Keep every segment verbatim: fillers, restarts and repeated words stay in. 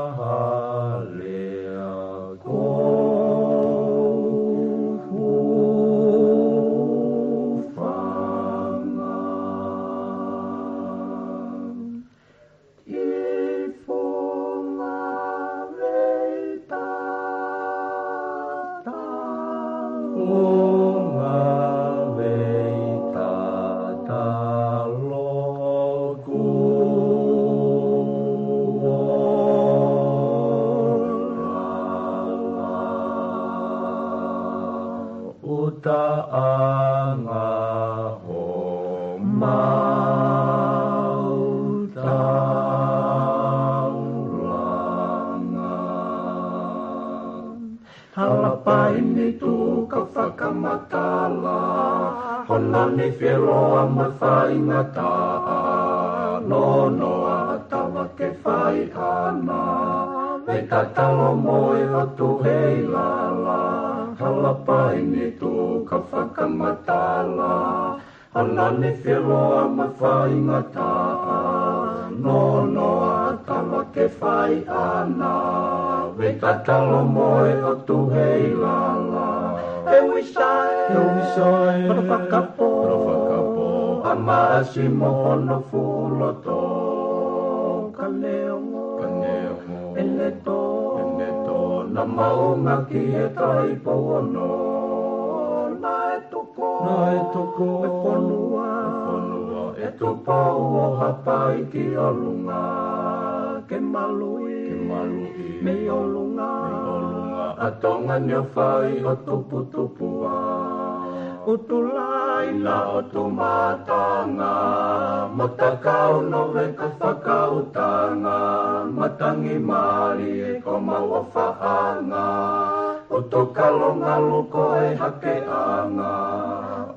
Halahalea ko fanga. Ifunga vei tata. Funga vei tata loku o lala. Utaʻanga homau taulanga. Halapai ni tuʻu ka fakamatala, hono ni fieloa mo faingataʻa, nonoa tava ke fai ana. Vei tatalo mo e otu hei lala, halapai ni tuʻu ka fakamatala, hono ni fieloa mo faingataʻa, nonoa tava ke fai ana. Vei tatalo mo e otu hei lala. He uisae, he uisae, hono fakapo, hono fakapo, a maasi mo hono fuʻu loto. Ka neongo, ka neongo, ʻene tō, ʻene tō, naʻa maunga ki he taipou ono. Naʻe tuku, naʻe tuku e fonua, e fonua ʻe Tupou ʻo Haʻapai ki ʻolunga. Ke maluʻi, ke maluʻi mei ʻolunga, mei ʻolunga ʻa Tonga ni ʻo fai ʻo tuputupu ā. ʻUtulai na ʻo Tumatanga, mo Takau Noveka Fakautanga, Matangi Malie ko mau ʻofaʻanga. ʻUtukalo Ngalu ko e hakeʻanga,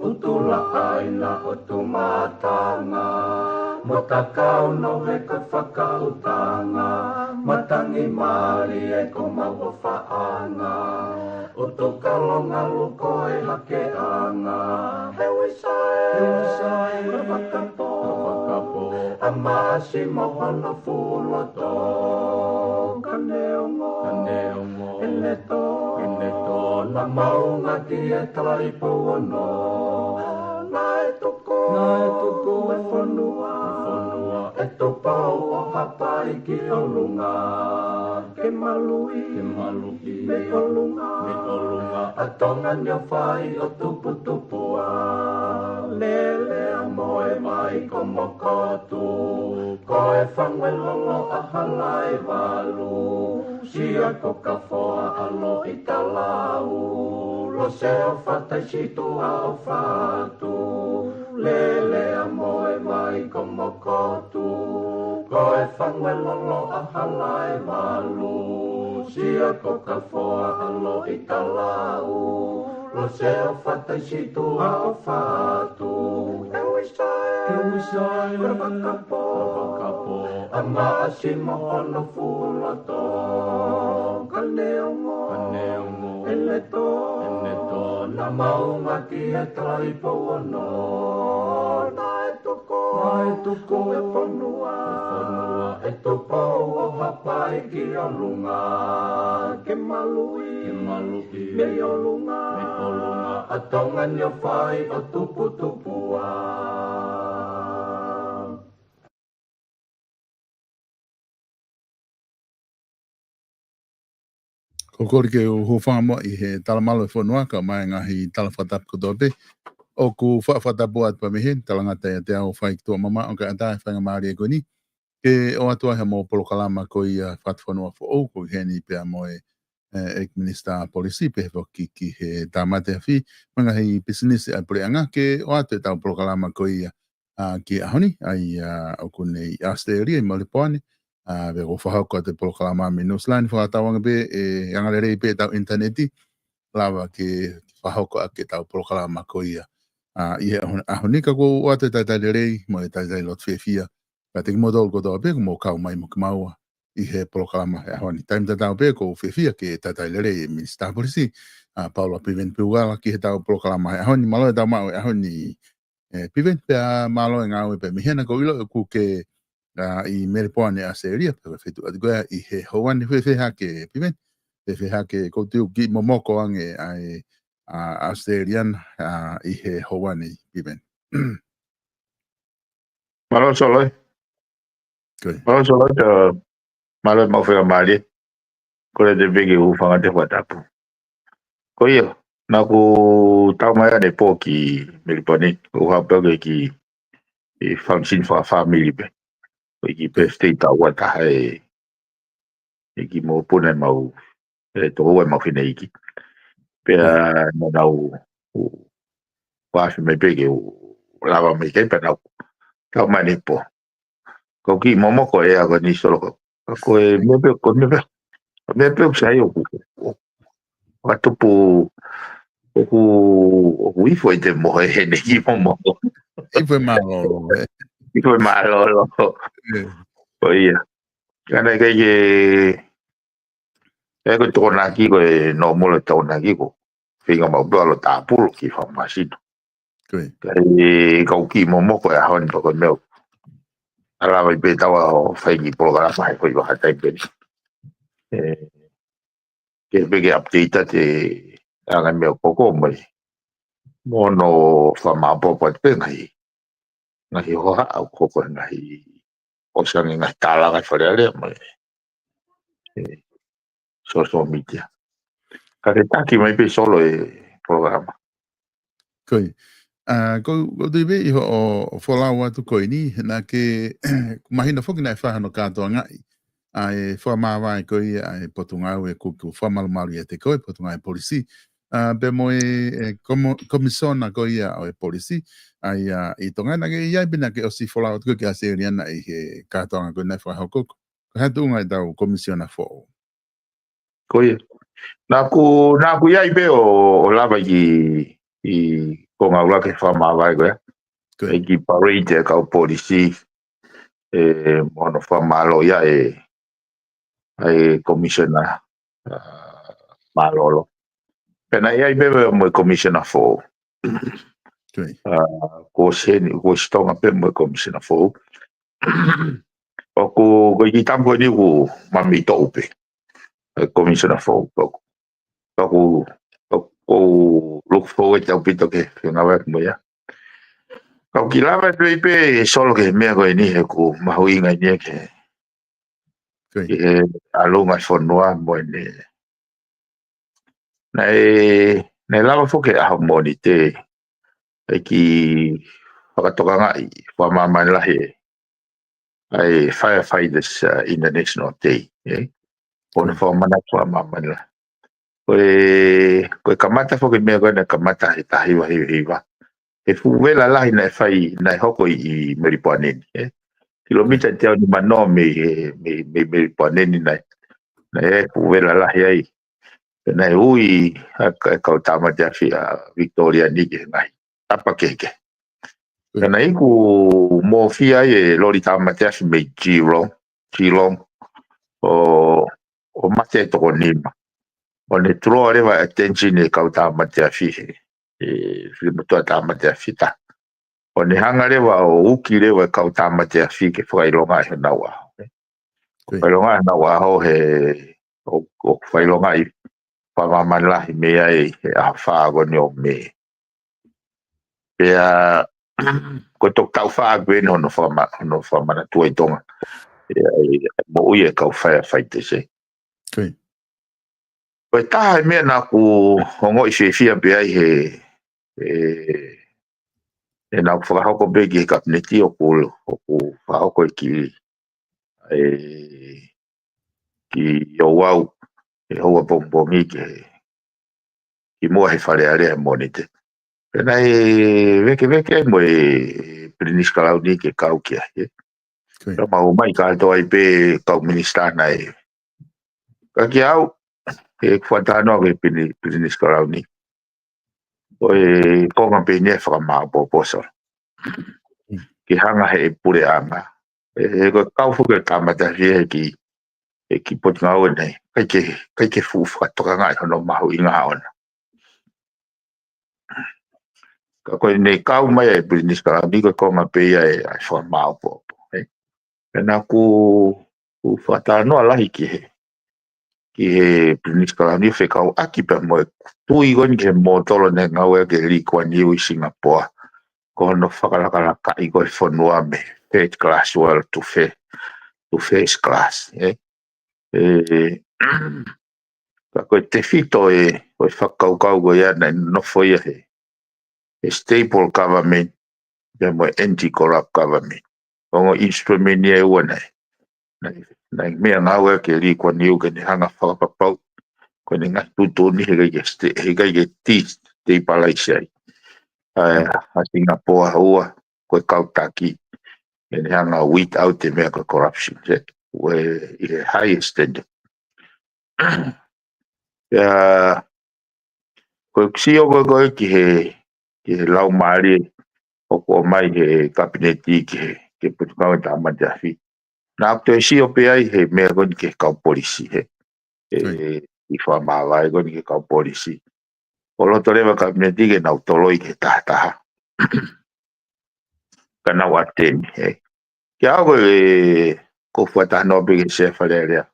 ʻUtulai na ʻo Tumatanga, mo Takau Noveka Fakautanga, Matangi Malie ko mau ʻofaʻanga. ʻUtukalo Ngalu ko e hakeʻanga. He uisae, he uisae, hono fakapo, hono fakapo, a maasi mo hono fuʻu loto. Ka neongo, ka neongo, ʻene tō, ʻene tō, naʻa maunga ki he taipou ono. Naʻe tuku, naʻe tuku e fonua, e fonua ʻe Tupou ʻo Haʻapai ki ʻolunga. Ke maluʻi, ke maluʻi mei ʻolunga, mei ʻolunga ʻa Tonga ni ʻo fai ʻo tuputupu ā. Lele ʻa Moemai ko Mokotu, ko e Fanguelolo ʻa Halaevalu. Sia ko Kafoa ʻa Loʻitalau, Lose ʻo Fataisituʻa ʻo Fatu. Lele ʻa Moemai ko Mokotu, ko e Fanguelolo ʻa Halaevalu. Sia ko Kafoa ʻa Loʻitalau, Lose ʻo Fataisituʻa ʻo Fatu. He uisae, he uisae, hono fakapo, hono fakapo, a maasi mo hono fuʻu loto. Ka neongo, ka neongo, ʻene tō, ʻene tō, naʻa maunga ki he taipou ono. Naʻe tuku, naʻe tuku e fonua, e fonua ʻe Tupou ʻo Haʻapai ki ʻolunga. Ke maluʻi, ke maluʻi mei ʻolunga, mei ʻolunga ʻa Tonga ni ʻo fai ʻo tuputupu ā. Ko e kole ke u hūfanga muʻa ʻi he talamalu ʻo e fonua, kae ʻumaʻā e ngaahi tala fakatapu kotoa pē. ʻOku faʻa fakatapu atu pē mei heni, talangata ʻiate au ʻo fai ki tuʻa mamaʻo kae ʻatā e faingamālie ko eni ke ʻoatu ai haʻamou polokalama ko ia Fatufonua Foʻou, ko eni pea mo e, e, ʻEiki Minisitā Polisi, pehē foki ki he Tāmate Afi mo e ngaahi pisinisi ʻa e puleʻanga, ke ʻoatu ʻetau polokalama ko ia, ā, ki he ʻaho ni, ʻa ia ʻoku ne ʻi ʻAositelēlia, ʻi Melepoane, ā, pea ʻoku fakahoko atu e polokalama mei Nuʻusila ni, fakatauange pē ʻe angalelei pē ʻetau ʻinitaneti, lava ke fakahoko ʻaki ʻetau polokalama ko ia. Ā, ʻi he ʻaho, ʻaho ni ka ʻoku ou ʻoatu e talitali lelei mo e talitali loto fiefia kiate kimoutolu kotoa pē kuo mou kau mai mo kimaua ʻi he polokalama he ʻaho ni. Taimi tatau pē ʻoku ou fiefia ke talitali lelei e Minisitā Polisi, ā, Paula Piveni Piukala ki heʻetau polokalama he ʻaho ni. Mālō e tau maʻu he ʻaho ni, e, Piveni, pea mālō e ngāue pē mei hena. ʻOku ou ʻilo ʻoku ke ʻa, ʻi Melipoane, ʻAositelēlia, pea ko e feituʻu ʻoku ʻi ai ʻi he houa ni. Fēfē hake Piveni? Fēfē hake? Kou tui ʻoku kiʻi momoko ange ʻa e, ʻa, ʻAositelēlia, ʻa, ʻi he houa ni, Piveni. Mālō Solo ē. Ko ia. Mālō Solo ē, mālō e maʻu faingamālie. Kole atu pē ke u hūfanga he fakatapu. Ko ia, naʻá ku tau mai ʻanepō ki Melipoane, ʻo haʻu pē ke kiʻi function fakafāmili pē. Ko e kiʻi birthday taʻu ua taha ʻe, ʻe kiʻi mokopuna ʻemau, ʻe tokoua ʻemau fineʻeiki. Pea naʻa nau, u, u afe mai pē ke u lava mai ki ai pea naʻá ku tau mai ʻanepō. Kou kiʻi momoko ʻi he ʻaho ko eni Solo, ka ko e meʻa pē, ko e meʻa pē, ko e meʻa pē ʻoku sai ʻoku, ʻoku, ʻoku fakatupu, ʻoku, ʻoku ifo ʻete mohe heni, kiʻi momoko. Ifo ʻe mālōlō, ē. Ifo ʻe mālōlō. Ē. Ko ia. Ka naʻe ʻikai ke, ʻikai ko e Tokonaki, ko e normal Tokonaki ko e feinga maʻu pē ʻo ʻalu ʻo tāpulu ki fakamasino. Ko ia. Ka ʻi he kou kiʻi momoko he ʻaho ni pea ko e meʻa ʻoku lava ai pē taua ʻo fai e kiʻi polokalama he foʻi vahaʻa taimi pē ni. Ē, ke pē ke update atu e anga e meʻa ʻoku hoko mai. Mo hono fakamāʻopoʻopo atu pē ngaahi, ngaahi hohaʻa ʻoku hoko he ngaahi, ʻosi ange ngaahi tala ngaahi Fale Alea mo e, ē, social media. Ka ke taki mai pē Solo e polokalama. Ko ia. ʻA, kou, kou tui pē ʻi hoʻo folau atu ko eni, naʻá ke, mahino foki naʻe fai hono kātoangaʻi ʻa e fakamāvae ko ia ʻa e Potungāue kuo, kuo fakamalumalu ʻiate koe, Potungāue Polisi. ʻA, pea mo e, e komo-, Komisiona ko ia ʻo e Polisi, ʻa ia ʻi Tonga, naʻá ke ʻi ai pē naʻá ke ʻosi folau atu ko ē ki ʻAositelēlia ʻi he kātoanga ko ē naʻe fakahoko. Ko e hā e tuʻunga ʻetau Komisiona foʻou? Ko ia. Naʻá ku, naʻá ku ʻi ai pē ʻo, ʻo lava ʻi, ʻi Konga Ula ki he fakamāvae ko ia. Ko ia. ʻI he kiʻi parade e kau polisi, ē, mo hono fakamālō ia e, ʻa e Komisiona, ʻa, mālōlō. Pea naʻe ʻi ai pē mo e Komisiona foʻou. Ko ia. ʻA, kuo ʻosi heni, kuo ʻosi Tonga pē mo e Komisiona foʻou. ʻOku, ko e kiʻi taimi ko eni ʻoku mami toʻu pē e Komisiona foʻou. ʻOku, ʻoku, ʻoku look forward ʻaupito ki he fengāueʻaki mo ia. Ka ʻoku kiʻi lava pē pē Solo ki he meʻa ko eni he ʻoku mahuʻinga eni ia ki he, Ko ia. ki he ʻalunga e fonua mo ʻene, naʻe, naʻe lava foki he ʻaho Mōnite e kiʻi fakatokangaʻi fakamāmani lahi ʻa e Firefighters, uh, International Day, ē? Ko hono fakamanatu fakamāmani lahi. Ko e, ko e kamata foki e meʻa ko ē naʻe kamata he taha hiva hiva hiva. He fuʻu vela lahi naʻe fai, naʻe hoko ʻi, ʻi Melipoane ni, ē? Kilomita teau nimanoa mei he, mei, mei Melipoane ni naʻe, naʻe fuʻu vela lahi ai. Pea naʻe ui ʻa e ka-, kau tāmate afi ʻa Victoria ni ki he ngaahi tapa kehekehe. Pea naʻe iku mōfia ai e loli tāmate afi mei Geelong, Geelong, ʻo, ʻo mate e toko nima. ʻO ne draw leva attention e kau tāmate afi he, e fili motuʻa tāmate afi ta. ʻO ne hanga leva ʻo uki leva e kau tāmate afi ke fakaʻilongaʻi honau ʻaho. Ko ia. Fakaʻilongaʻi honau ʻaho he, ʻo, ʻo fakaʻilongaʻi fakamāmani lahi mei ai he ʻaho fā ko eni ʻo Mē. Pea, ko e toko taʻu fā ko eni hono fakama-, hono fakamanatua ʻi Tonga. ʻE, ʻe, ʻe moʻui e kau firefighters, ē. Ko ia. Ko e taha e meʻa naʻá ku ongoʻi fiefia pē ai he, ē, ē naʻá ku fakahoko pē ki he kapineti ʻoku, ʻoku fakahoko e kiʻi, ē, kiʻi ouau, ʻi he houa pongipongi ki he, kimuʻa he Fale Alea he Mōnite. Pea naʻe vēkeveke ai mo e Pilinisi Kalauni ke kau ki ai, ē. Ko ia. Pea mau mai kātoa ai pē kau minisitā naʻe. Ka kiate au, ʻeku fakatalanoa ki he Pili-, Pilinisi Kalauni, ko e konga pē eni e fakamāʻopoʻopo Solo. Mm. Ke hanga he puleʻanga. ʻE, ʻe ko e kau foki e tāmate afi he kiʻi, he kiʻi potungāue nei. ʻIkai ke, ʻikai ke fuʻu fakatokangaʻi hono mahuʻinga ʻona. Ka ko ʻene kau mai e Pilinisi Kalauni ko e konga pē ia e, ʻa e fakamāʻopoʻopo, ē. Pea naʻá ku, ku fakatalanoa lahi ki he, ki he Pilinisi Kalauni ʻo fekauʻaki pea mo e tui ko eni ki he mōtolo naʻe ngāueʻaki ʻe Lī Kuan Iu ʻi Singapoa, ko hono fakalakalakaʻi ko e fonua mei he third class world to first, to first class, ē. Ē, ka ko e tefito ē, ko e fakakaukau ko ia naʻe nofo ia he, he stable government, pea mo e anti-corrupt government. Ongo instrument ia ʻe ua naʻe, naʻe, naʻe meʻangāueʻaki ʻe Lī Kuan Iu ke ne hanga fakapapau ko ʻene ngaahi tuʻutuʻuni heʻikai ke ste-, heʻikai ke destabilize ai ʻa, ʻa Singapoa. Ua, ko e kau taki, ke ne hanga weed out e meʻa ko e corruption, ē, ʻi he highest standard. Pea, ko ʻeku sio ko ē ko ē ki he, ki he laumālie ʻoku ʻomai he Kapineti ki he, ki he Potungāue Tāmate Afi, naʻá ku toe sio pē ai he meʻa ko eni ki he kau polisi, he, he, ʻi fakamāvae ko eni ki he kau polisi. ʻO loto leva Kapineti ke nau toloi ki he taha taha. Ka nau ʻateni, ē. Kiate au ko e, ko e fakatalanoa pē ki he Sea Fale Alea,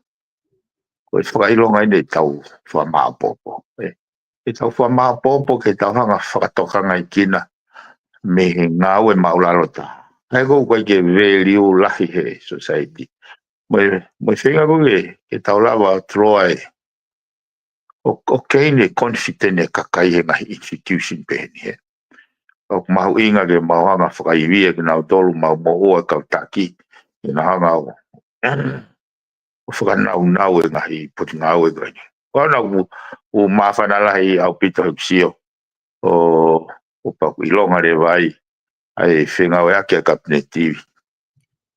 ko e fakaʻilonga eni ʻetau fakamāʻopoʻopo, ē. ʻEtau fakamāʻopoʻopo ke tau hanga fakatokangaʻi kinautolu mei he ngāue māʻulalo taha. ʻA ia ʻoku ʻikai ke value lahi he society. Mo e, mo e feinga ko ē ke, ke tau lava ʻo toloi ʻo, ʻo gain e confidence e kakai he ngaahi institution pehē ni, ē. ʻOku mahuʻinga ke mau hanga fakaivia kinautolu, mau moʻua e kau taki, ke nau hanga ʻo, ʻo fakanaunau e ngaahi potungāue ko eni. Ko ena ʻoku, ʻoku māfana lahi ʻaupito heʻeku sio ʻo, ʻo pau ʻoku ʻilonga leva ai ʻa e fengāueʻaki ʻa e Kapineti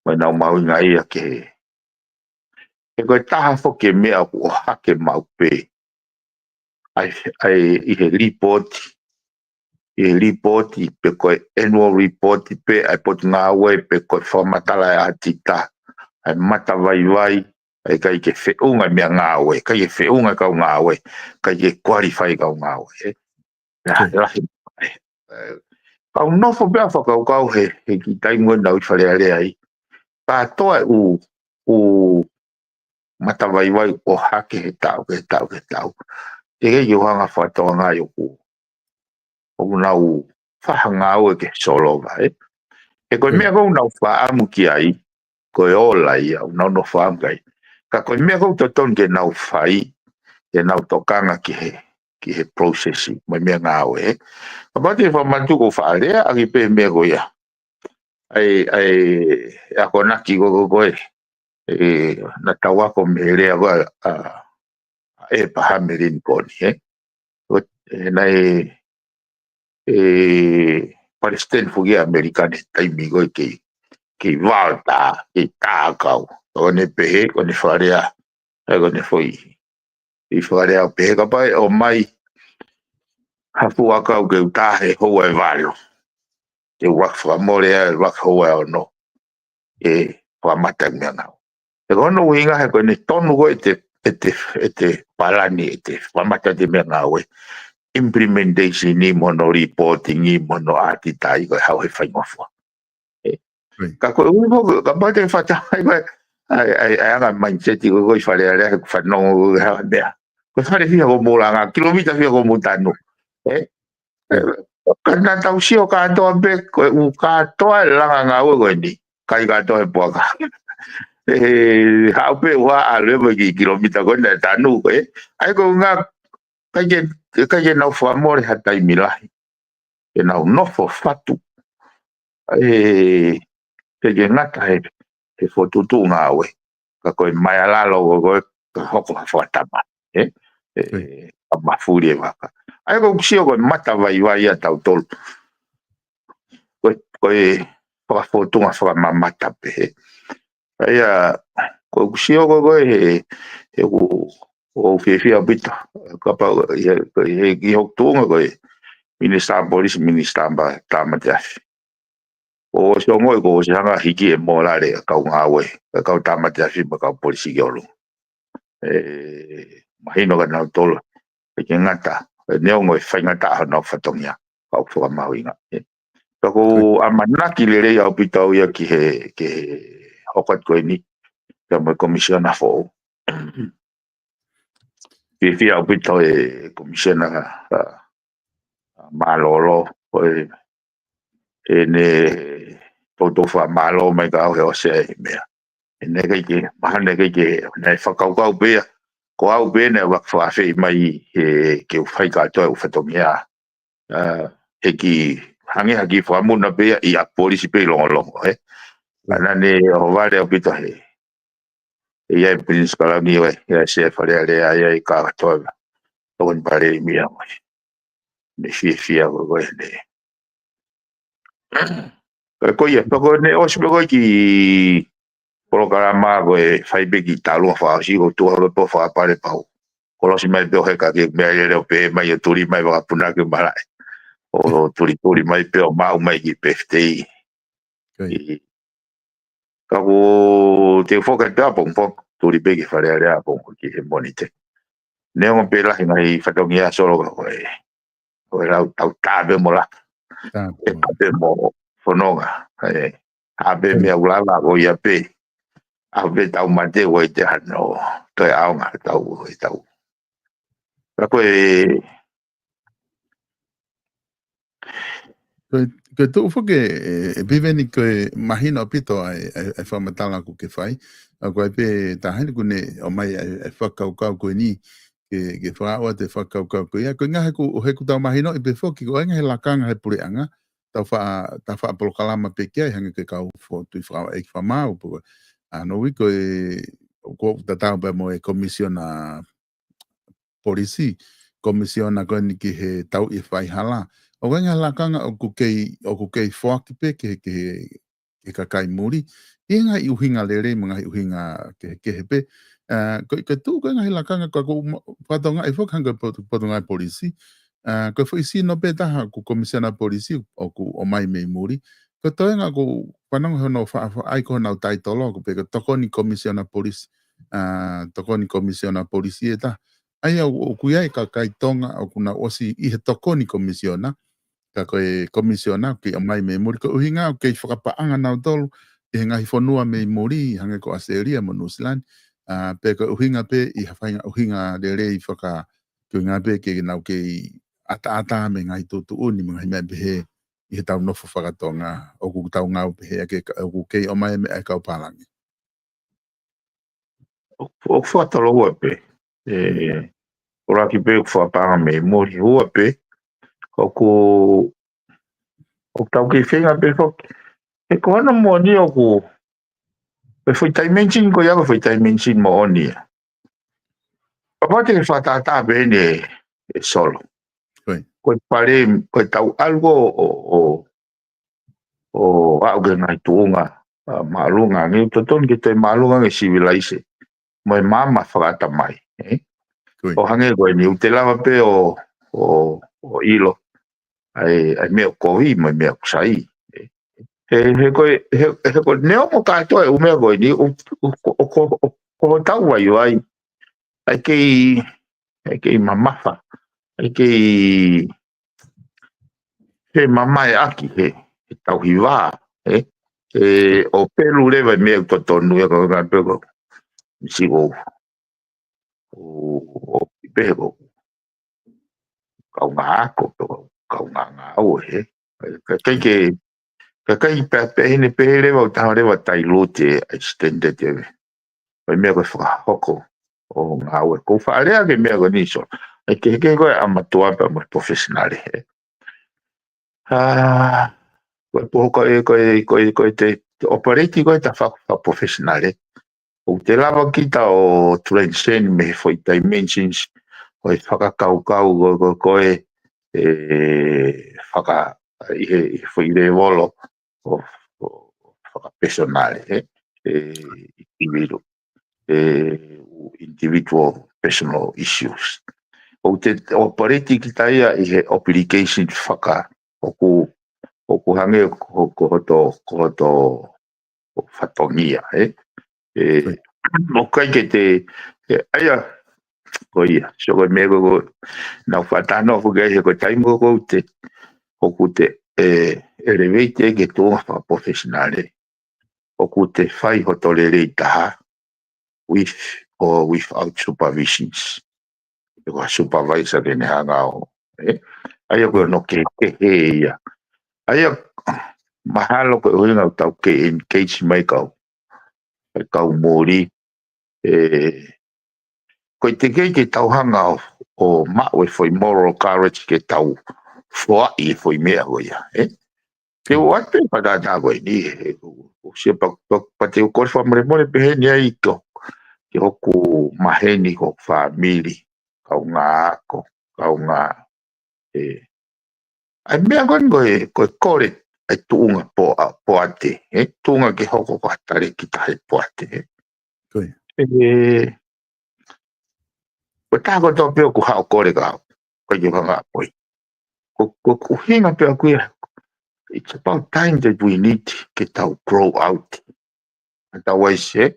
mo ʻenau mahuʻinga ia ki he, he ko e taha foki e meʻa ʻoku ʻohake maʻu pē ʻa e, ʻa e ʻi he lipooti, ʻi he lipooti pe ko e annual report pē ʻa e Potungāue pe ko e fakamatala ʻa e ʻatita, ʻa e matavaivai, ʻa e ʻikai ke feʻunga e meʻangāue, ʻikai ke feʻunga e kau ngāue, ʻikai ke qualify e kau ngāue, ē. Lahi, lahi. Ē, kau nofo pē ʻo fakakaukau he, he kiʻi taimi ko ē naʻá ku ʻi Fale Alea ai. Kātoa e ʻū, ʻū matavaivai ʻohake he taʻu, he taʻu, he taʻu. Teʻeki ke u hanga fakatokangaʻi ʻoku, ʻoku nau fai ha ngāue ke solova, ē. He ko e meʻa ʻoku nau fakaʻamu ki ai, ko e ola ia ʻoku nau nofo ʻamu ki ai. Ka ko e meʻa ʻoku totonu ke nau fai, ke nau tokanga ki he, ki he process mo e meʻangāue, ē. Kapau te u fakamanatu ʻoku ou faʻa lea ʻaki pē meʻa ko ia. ʻA e, ʻa e, ʻa e akonaki ko ē, ko ē, ē, naʻa tau ako mei he lea ko ē ʻa, ʻa, ʻa e Pahame Lincoln, ē. ʻO, ē, naʻe, ē, Palesiteni foki ʻa ʻAmelika he taimi ko ē kei, kei vaotā, kei tākau. ʻO ne pehē, ʻo ne fakalea, ʻa ia ko ʻene foʻi, ʻi fakalea ʻo pehē kapau ʻe ʻomai ha fuʻu ʻakau ke u tā he houa ʻe valu, te u ʻuluaki fakamole ai, ʻuluaki houa ʻe ono, ʻe fakamata e meʻangāue. He ko hono ʻuhinga he ko ʻene tonu ko ē ʻete, ʻete, ʻete palani, ʻete fakamata ʻete meʻangāue, implementation ʻi mo hono reporting ʻi mo hono ʻatitaʻi ko e haʻu he faingofua. Ē. Ka ko e ʻuhinga ko ē, kapau te u fakatokangaʻi ko ē ʻa e, ʻa e, ʻa e anga mindset ko ē ʻi Fale Alea he ʻoku fanongo ko ē ha meʻa. Ko e fale fiha ʻoku mou langa, kilomita fiha ʻoku mou tanu. Ē? Ē, ka naʻa tau sio kātoa pē, ko e ʻū kātoa e langa ngāue ko eni, kai kātoa he puaka. Ē, haʻu pē ʻo ʻalu e mo e kiʻi kilomita ko ē naʻe tanu, ē? ʻA ia ko e ʻuhinga, ʻikai ke, ʻikai ke nau fakamole ha taimi lahi ke nau nofo fatu. Ē, ʻikai ke ngata he, he fokotuʻutuʻu ngāue, ka ko e māʻulalo ko ē, ka hoko ha fakatama, ē? Ē, ka mafuli e vaka. ʻA ia ko ʻeku sio ko e matavaivai ʻa tautolu, ko e, ko e fakafōtunga fakamamata pē, ē? ʻA ia, ko ʻeku sio ko ē, ko ē he, he ʻoku, ʻoku ou fiefia ʻaupito. Kapau, ʻi he, ʻi he, ʻi hoku tuʻunga ko e Minisitā Polisi, Minisitā Tāmate Afi. ʻOsi ongoʻi kuo ʻosi hanga hiki e mōlale ʻa e kau ngāue, ʻa e kau tāmate afi mo e kau polisi ki ʻolunga. Ē, mahino kia nautolu, ʻikai ke ngata, ē, neongo e faingataʻa honau fatongia, ka ʻoku fakamahuʻinga. Ē. Ka ʻoku ou ʻamanaki lelei ʻaupito au ia ki he, ki he hoko atu ko eni, pea mo e komisiona foʻou. Fiefia ʻaupito e komisiona, ʻa, ʻa, mālōlō, ko e, ʻene toutou fakamālō mai ka au he ʻosi ʻa e meʻa. ʻE naʻe ʻikai ke, mahalo naʻe ʻikai ke, naʻe fakakaukau pē ia, ko au pē naʻe ʻave ʻo fakaafeʻi mai he, ke u fai kātoa ʻeku fatongia. ʻA, he ki, hangē ha kiʻi fakamuna pē ia ʻi ʻapi polisi pē ʻi Longolongo, ē. ʻA, naʻa ne ʻohovale ʻaupito he. ʻE ʻi ai e Pilinisesi Kalauni ʻo e, ʻi ai e Sea Fale Alea, ʻi ai e kātoa. Tokoni Palēmia ʻo e. Ne fiefia ko e, ko e ne. Ka ko ia, pea ko ʻene ʻosi pē ko e kiʻi polokalama ko e fai pē ki talu a fasi ko tuʻa holo pē ʻo fakapale pau. Kolosi mai pē ʻo heka ke meʻa lele ʻo pē mai ʻo tuli mai fakapunake malaʻe. ʻO tulituli mai pē ʻo maʻu mai ki Pefitei. Ko ia. ʻI, ka ko te u foki atu ʻapongipongi, tuli pē ki Fale Alea ʻapongipongi ki he Mōnite. Neongo pē lahi ngaahi fatongia Solo ka ko e, ko e lau tau tā pē mo la. Tā pē. E tā pē mo fononga. ʻE, ʻa pē meʻa ʻoku lava ko ia pē. ʻA pē tau mate ʻoku ʻikai te hano toe ʻaonga tau, ʻe tau. Ka ko e Ko e, ko e tuʻu foki ē, ē, Piveni, ko e mahino ʻaupito ʻa e, ʻa e, ʻa e fakamatala ʻoku ke fai. ʻA ko e pē taha eni ʻoku ne ʻomai ʻa e, ʻa e fakakaukau ko eni, ke, ke fakaʻosi atu e fakakaukau ko ia. Ko e ʻuhinga he ʻoku, he ʻoku tau mahinoʻi pē foki, ko e ʻuhinga he lakanga he puleʻanga, tau fa-, tau fakapolokalama pē ki ai, hangē ko e kau fo-, tui fakaʻeiki fakamaau, pē ko e, ʻa, no ui ko e, ʻoku tatau pē mo e komisiona polisi, komisiona ko eni ki he tauʻi e faihala. ʻOku ʻi ai e ngaahi lakanga ʻoku kei, ʻoku kei foaki pē ki he, ki he, ki he kakai muli. ʻI he ngaahi ʻuhinga lelei mo e ngaahi ʻuhinga kehekehe pē. ʻA, ko, ko e tuʻu ko e ngaahi lakanga ko, ko ma-, fatongia ʻi foki hangē ko e potu-, Potungāue Polisi. ʻA, ko e foʻi sino pē taha ʻoku komisiona polisi ʻoku ʻomai mei muli. Ko e toenga ʻoku fanongo hono fa-, fa-, ʻai ko honau taitolo ʻoku pē ko e tokoni komisiona polisi. ʻA, tokoni komisiona polisi ē taha. ʻA ia ʻoku, ʻoku ʻi ai e kakai Tonga ʻoku nau ʻosi ʻi he tokoni komisiona, ka ko e komisiona ʻoku kei ʻomai mei muli ko e ʻuhinga ʻoku kei fakapaʻanga nautolu ʻi he ngaahi fonua mei muli, hangē ko ʻAositelēlia mo Nuʻusila ni, ʻa, pē ko e ʻuhinga pē ʻi ha faʻahinga ʻuhinga lelei faka-, ko e ʻuhinga pē ke nau kei ʻataʻatā mei he ngaahi tuʻutuʻuni, mei he ngaahi meʻa pehē ʻi heʻetau nofo fakatonga, ʻoku tau ngāue pehē ʻa ke, ʻoku kei ʻomai e meʻa ʻa e kau pālangi. ʻOku, ʻoku fakatoloua pē. ʻE, ʻuluaki pē ʻoku fakapaʻanga mei muli, ua pē. ʻOku, ʻoku tau kei feinga pē foki. He ko hono moʻoni ʻoku, ko e foʻi dimension ko ia ko e foʻi dimension moʻoni ia. Kapau te ke fakatātā pē eni ē, ē Solo. Ko ia. Ko e pale, ko e tau ʻalu ko ʻo, ʻo, ʻo, ʻo aʻu ki he ngaahi tuʻunga, ʻa, māʻolunga ange, ʻoku totonu ke toe māʻolunga ange e sivilaise. Mo e maama fakaʻatamai, ē? Ko ia. ʻO hangē ko eni, ʻoku te lava pē ʻo, ʻo, ʻo ʻilo ʻa e, ʻa e meʻa ʻoku kovi mo e meʻa ʻoku sai. He, he ko e, he, he ko e neongo kātoa e ʻū meʻa ko eni, ʻo, ʻo, ʻo, ʻo, ʻo, ʻo tau vaivai. ʻAi kei, ʻai kei mamafa. ʻAi kei he mamaeʻaki he, he tauhi vā, ē? ʻE, ʻo pelu leva e meʻa ʻoku totonu ia ko e ngaahi pē ko. Misi ko. ʻO, ʻo, pehē ko. Kaungā ako, pe ko kaungā ngāue, ē? Ka, ka, ke, ka, ka, pē, pē, hine pē leva, ʻo taha leva dilute e standard ē. Ko e meʻa ko e fakahoko ʻo ngāue. Ko e faʻa lea ki he meʻa ko eni Solo. ʻAi ke, ke ko e ʻa mātuʻa pea mo e professional, ē. ʻA, ko e poho ko e, ko e, ko e, ko e te, te operate ko e tafaʻaki fakaprofessional, ē. ʻOku te lava kita ʻo transcend mei he foʻi dimensions, ʻo e fakakaukau ko, ko, ko e, ʻe, faka, ʻi he, ʻi he foʻi levolo ʻo, ʻo fakapersonal, ē, ʻe, individual, ʻe, individual personal issues. ʻOku te operate kita ia ʻi he obligation faka, ʻoku, ʻoku hangē ko, ko hoto, ko hoto fatongia, ē. ʻE, ʻoku ʻikai ke te, ʻe, ʻa ia, ko ia, so ko e meʻa ko, ko, naʻa ku faʻa talanoa foki ai he ko e taimi ko ē ʻoku te, ʻoku te, ʻe, elevate ki he tuʻunga fakaprofessional, ē. ʻoku te fai hoto lelei taha with or without supervisions. Ko e supervisor ke ne hanga ʻo, ē? ʻA ia ko hono kehekehe ia. ʻA ia mahalo ko e ʻuhinga ʻoku tau kei engage mai kau, e kau muli, ē, ko e teʻeki ke tau hanga ʻo, ʻo maʻu e foʻi moral courage ke tau foaʻi e foʻi meʻa ko ia, ē? Te u ʻoatu pē fakatātā ko eni, ē, ʻo, ʻo sia pa, pa, pa te u kole fakamolemole pehē ni ai ko, ki hoku maheni, ko e fāmili, kaungā ako, kaungā, ē. ʻA e meʻa ko eni ko e, ko e kole, ʻa e tuʻunga poa, poate, ē, tuʻunga ke hoko ko ha talēkita he poate, ē. Ko ia. Ē, ko e taha kotoa pē ʻoku haʻu ʻo kole ka, ko e ke hanga ʻo poi. Ko, ko, ko e ʻuhinga pē ʻaʻaku ia, it's about time that we need ke tau grow out. Otherwise, ē?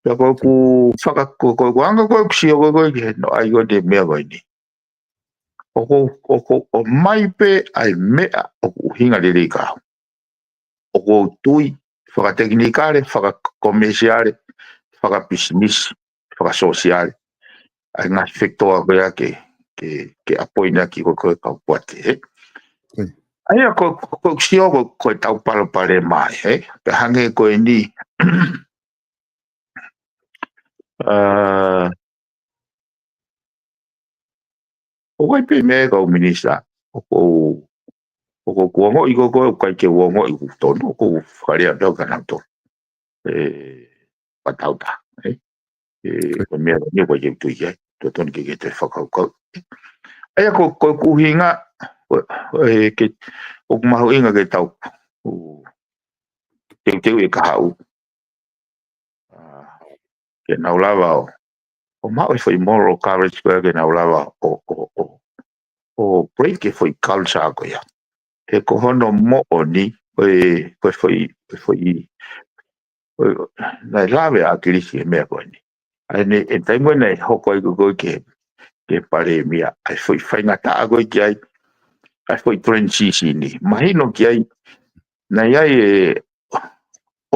Pea ko ʻeku faka, ko, ko ʻeku anga ko ʻeku sio ko ē ki he noaʻa ko eni e meʻa ko eni. ʻOku, ʻoku, ʻomai pē ʻa e meʻa ʻoku ʻuhinga lelei ka. ʻOku ou tui, fakatekinikale, fakakomesiale, fakapisinisi, fakasōsiale. ʻA e ngaahi fekitoa ko ia ke, ke, ke appoint ʻaki ko ē ko e kau poate, ē? Mm. ʻA ia ko, ko, ko sio ko, ko e tau palopalema, ē? Pea hangē ko eni, ā, ʻoku ʻi ai pē meʻa kau minisitā, ʻoku, ʻoku ou ongoʻi ko ē, ʻoku ʻikai ke u ongoʻi ʻoku tonu, ʻoku ou fakalea pē au kia nautolu. Ē, fakatauta, ē? Ē, ko e meʻa ni ʻoku ʻikai ke u tui ki ai, totonu ke, ke toe fakakaukau. ʻA ia ko, ko ʻeku ʻuhinga, ʻo, ʻo, ē, ke, ʻoku mahuʻinga ke tau, ʻo, teuteu e kahaʻu. Ā, ke nau lava ʻo, ʻo maʻu e foʻi moral courage ko ē ke nau lava ʻo, ʻo, ʻo, ʻo break e foʻi culture ko ia. He ko hono moʻoni, ko e, ko e foʻi, ko e foʻi, ko e, naʻe lave ʻa ʻAkilisi he meʻa ko eni. ʻA eni, e taimi naʻe hoko ai ko ē ke, ke palēmia, ʻa e foʻi faingataʻa ko ē ki ai, ʻa e foʻi transition ni. Mahino ki ai, naʻe ʻi ai e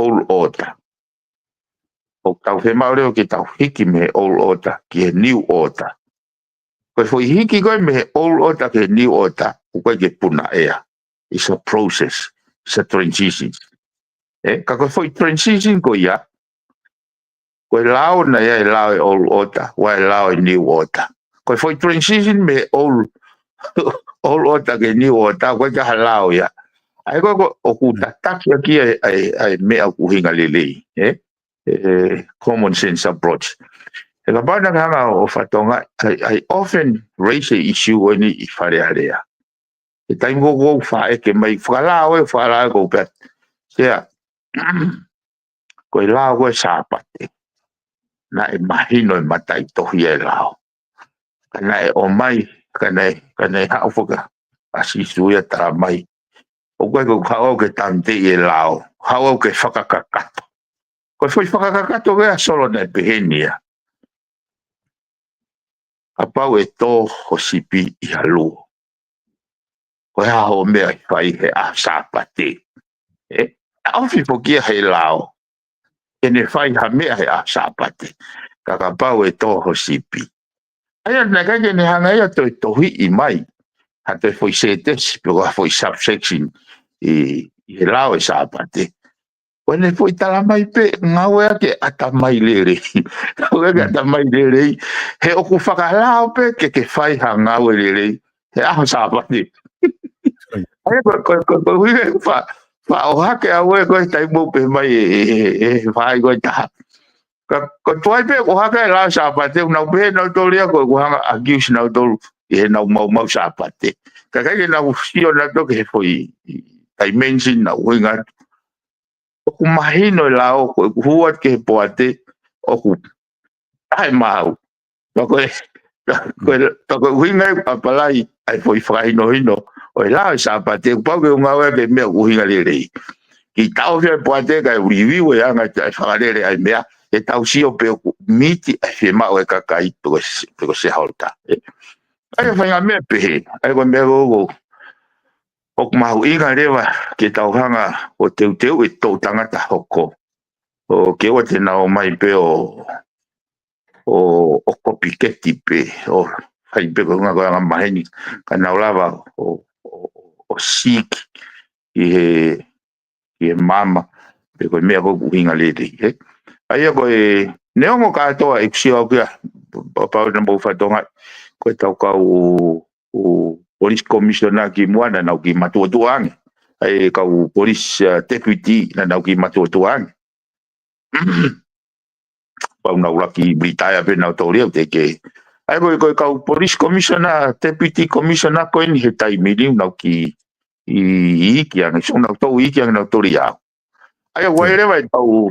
old order. ʻOku tau fiemaʻu leva ke tau hiki mei he old order ki he new order. Ko e foʻi hiki ko ē mei he old order ki he new order, ʻoku ʻikai ke puna ʻea. It's a process. It's a transition. Ē, ka ko e foʻi transition ko ia, ko e lao naʻe ʻi ai e lao e old order, ʻoku ʻi ai e lao e new order. Ko e foʻi transition mei he old, old order ki he new order, ʻoku ʻikai ke ʻi ai ha lao ia. ʻA ia ko, ko, ʻoku tataki ʻaki ʻa e, ʻa e, ʻa e meʻa ʻoku ʻuhinga lelei, ē? Ē, common sense approach. He kapau naʻa ke hanga ʻo fatongia, I, I often raise the issue ko eni ʻi Fale Alea. He taimi ko ē ʻoku ou faʻeke mai, fakalao ē, fakalao ē ʻoku ou pehē, Sea, ko e lao ko e Sāpate. Naʻe mahino e mataʻitohi e lao. Ka naʻe ʻomai, ka naʻe, ka naʻe haʻu foki ʻa Sīsū ia ʻo tala mai, ʻoku ʻikai ko e haʻu au ke tanteʻi e lao, haʻu au ke fakakakato. Ko e foʻi fakakakato ko ē ʻa Solo naʻe pehē ni ia. Kapau ʻe tō ho sipi ʻi ha luo, ko e hā hoʻo meʻa ʻe fai he ʻaho Sāpate? Ē? Taʻofi foki ia he lao ke ne fai ha meʻa he ʻaho Sāpate. Ka kapau ʻe tō ho sipi. ʻA ia naʻe ʻikai ke ne hanga ia ʻo toe tohiʻi mai ha toe foʻi sētesi pe ko ha foʻi subsection ʻi, ʻi he lao e Sāpate. Ko ʻene foʻi tala mai pē ngāueʻaki e ʻatamai lelei. Ngāueʻaki e ʻatamai lelei. He ʻoku fakalao pē ke ke fai ha ngāue lelei he ʻaho Sāpate. ʻA ia ko, ko, ko, ko e ʻuhinga ʻoku fa, faʻa ʻohake au ē ko e taimi ʻoku pehē mai e, e, e, e faʻahi ko ē ʻe taha. Ka, ko e tuai pē ʻoku ʻohake e lao Sāpate, ʻoku nau pehē nautolu ia ko ʻeku hanga ʻo accuse nautolu ʻi heʻenau maumau Sāpate. Ka ʻikai ke nau sio nautolu ki he foʻi dimension naʻe ʻuhinga atu. ʻOku mahino e lao, ko ʻeku hū atu ki he poate, ʻoku ʻai maau. Ka ko e, ka ko e, ka ko e ʻuhinga ia ʻoku apply ai e foʻi fakahinohino ʻo e lao e Sāpate, kuo pau ke u ngāueʻaki e meʻa ʻoku ʻuhinga lelei. Ke taʻofi e poate kae review e anga e fakalele ʻa e meʻa, ke tau sio pe ʻoku miti ʻa e fiemaʻu e kakai pe ko e, pe ko e shareholder. Ē. ʻA ia faʻahinga meʻa pehē, ʻa ia ko e meʻa ʻoku, ʻoku mahuʻinga leva ke tau hanga ʻo teuteu e toʻu tangata hoko. ʻo ke ʻoua te nau ō mai pē ʻo, ʻo, ʻo kopiketi pē, ʻo fai pē ko e ngaahi ko e anga maheni, ka nau lava ʻo, ʻo, ʻo sīki ʻi he, ʻi he maama, pe ko e meʻa ko ē ʻoku ʻuhinga lelei, ē? ʻA ia ko e, neongo kātoa ʻeku sio au kia, pa-, pau naʻa mou fakatokangaʻi, ko e tau kau ʻo police commissioner ki muʻa naʻa nau kiʻi matuʻotuʻa ange. ʻA e kau police, uh, deputy naʻa nau kiʻi matuʻotuʻa ange. Pau naʻa nau laki retire pē nautolu ia ʻo teʻeki. ʻA ia ko e, ko e kau police commissioner, deputy commissioner ko eni he taimi ni naʻa nau kiʻi, ʻi, ʻi, iiki ange, so naʻa nau tau iiki ange nautolu ia. ʻA ia ʻoku ʻi ai leva e tau,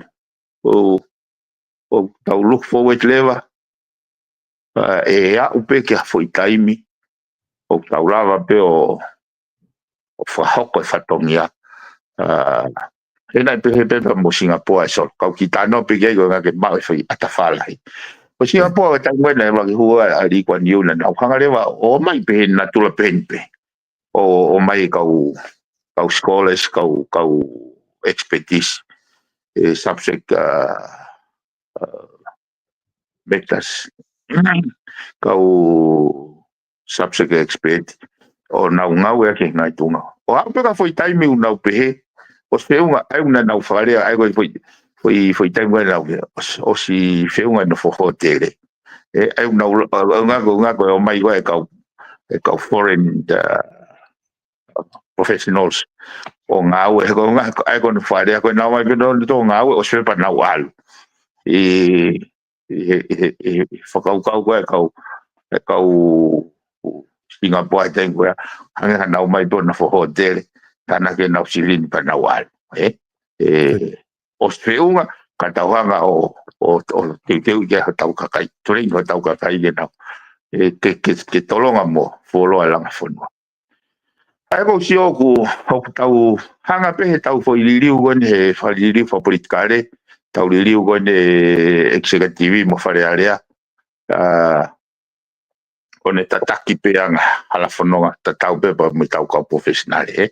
ʻo, ʻo tau look forward leva, uh, ʻe aʻu pē ki ha foʻi taimi, ʻo tau lava pē ʻo, ʻo fakahoko e fatongia. Uh, he naʻe pehē pē pea mo Singapore ʻa e solo. Kau kiʻi talanoa pē ki ai ko e ʻuhinga ke maʻu e foʻi ʻata fālahi. Ko Singapore ʻa e taimi naʻe lava ke hū ai ʻa Lee Kuan Yew naʻa nau hanga leva ʻo ʻomai pē he natula pē heni pē. ʻO, ʻomai e kau, kau scholars, kau, kau expertise, e subject, uh, uh, matters, kau subject expert, ʻo nau ngāue ʻaki e ngaahi tuʻunga. ʻO aʻu pē ki ha foʻi taimi ʻoku nau pehē, ʻosi feʻunga, ʻa ia ʻoku nau fakalea, ʻa ia ko e foʻi, foʻi, foʻi taimi ko ē naʻa nau pehē, ʻosi, ʻosi feʻunga e nofo hōtele. ʻE, ʻa ia ʻoku nau, ʻa, ʻa, ngako, ngako, ʻomai ko e kau, e kau foreign, uh, professionals ʻo ngāue, he ko e ʻuhinga, ʻa ia ko hono fakalea ko ē naʻa nau ō mai pē nautolu ʻo ngāue ʻosi pē pea nau ʻalu. ʻI, ʻi he, ʻi he, ʻi he fakakaukau ko ē ʻa e kau, ʻa e kau Singapore ʻi he taimi ko ē, hangē ha nau ō mai pē ʻo nofo hōtele, tānaki ʻenau silini pea nau ʻalu. Ē? ʻE, ʻosi feʻunga, ka tau hanga ʻo, ʻo, ʻo teuteu ki ai hotau kakai, train hotau kakai ke nau, ē, ke, ke, ke tolonga mo fuoloa e langa fonua. ʻA ia ko e sio ʻoku, ʻoku tau hanga pē he tau foʻi liliu ko eni he fakaliliu fakapolitikale, tau liliu ko eni he executive mo Fale Alea, uh, ʻo ne tataki pē anga hala fononga tatau pē pea mo e tau kau professional, ē.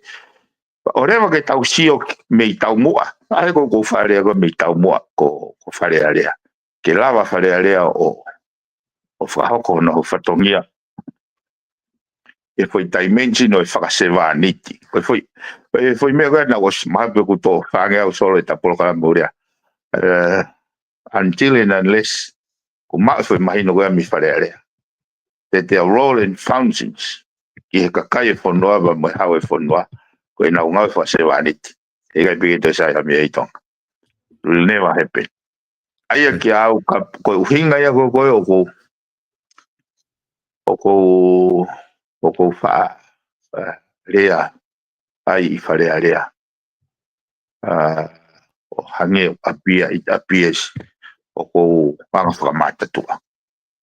ʻOleva ke tau sio mei taumuʻa, ʻa ia ko e ʻoku ou fakalea ko e mei taumuʻa ko, ko Fale Alea. Ke lava Fale Alea ʻo, ʻo fakahoko hono fatongia ʻi he foʻi dimension ʻo e fakasevāniti. Ko e foʻi, ko e foʻi meʻa ko ē naʻe ʻosi mahalo pē kuo tō fāngeau solo ʻeta polokalama ʻo lea. Uh, until and unless kuo maʻu e foʻi mahino ko ē mei Fale Alea that their role and functions ki he kakai e fonua pea mo e hau e fonua, ko ʻenau ngāue fakasevāniti. ʻE ʻikai pē ke toe sai ha meʻa ʻi Tonga. Will never happen. ʻA ia kiate au ka, ko e ʻuhinga ia ko ē ʻoku ou, ʻoku ou, ʻoku ou faʻa, uh, lea ai ʻi Fale Alea. Uh, ʻo hangē ʻoku ʻapi ia ʻi ʻapi ʻesi, ʻoku ou anga fakamātatuʻa.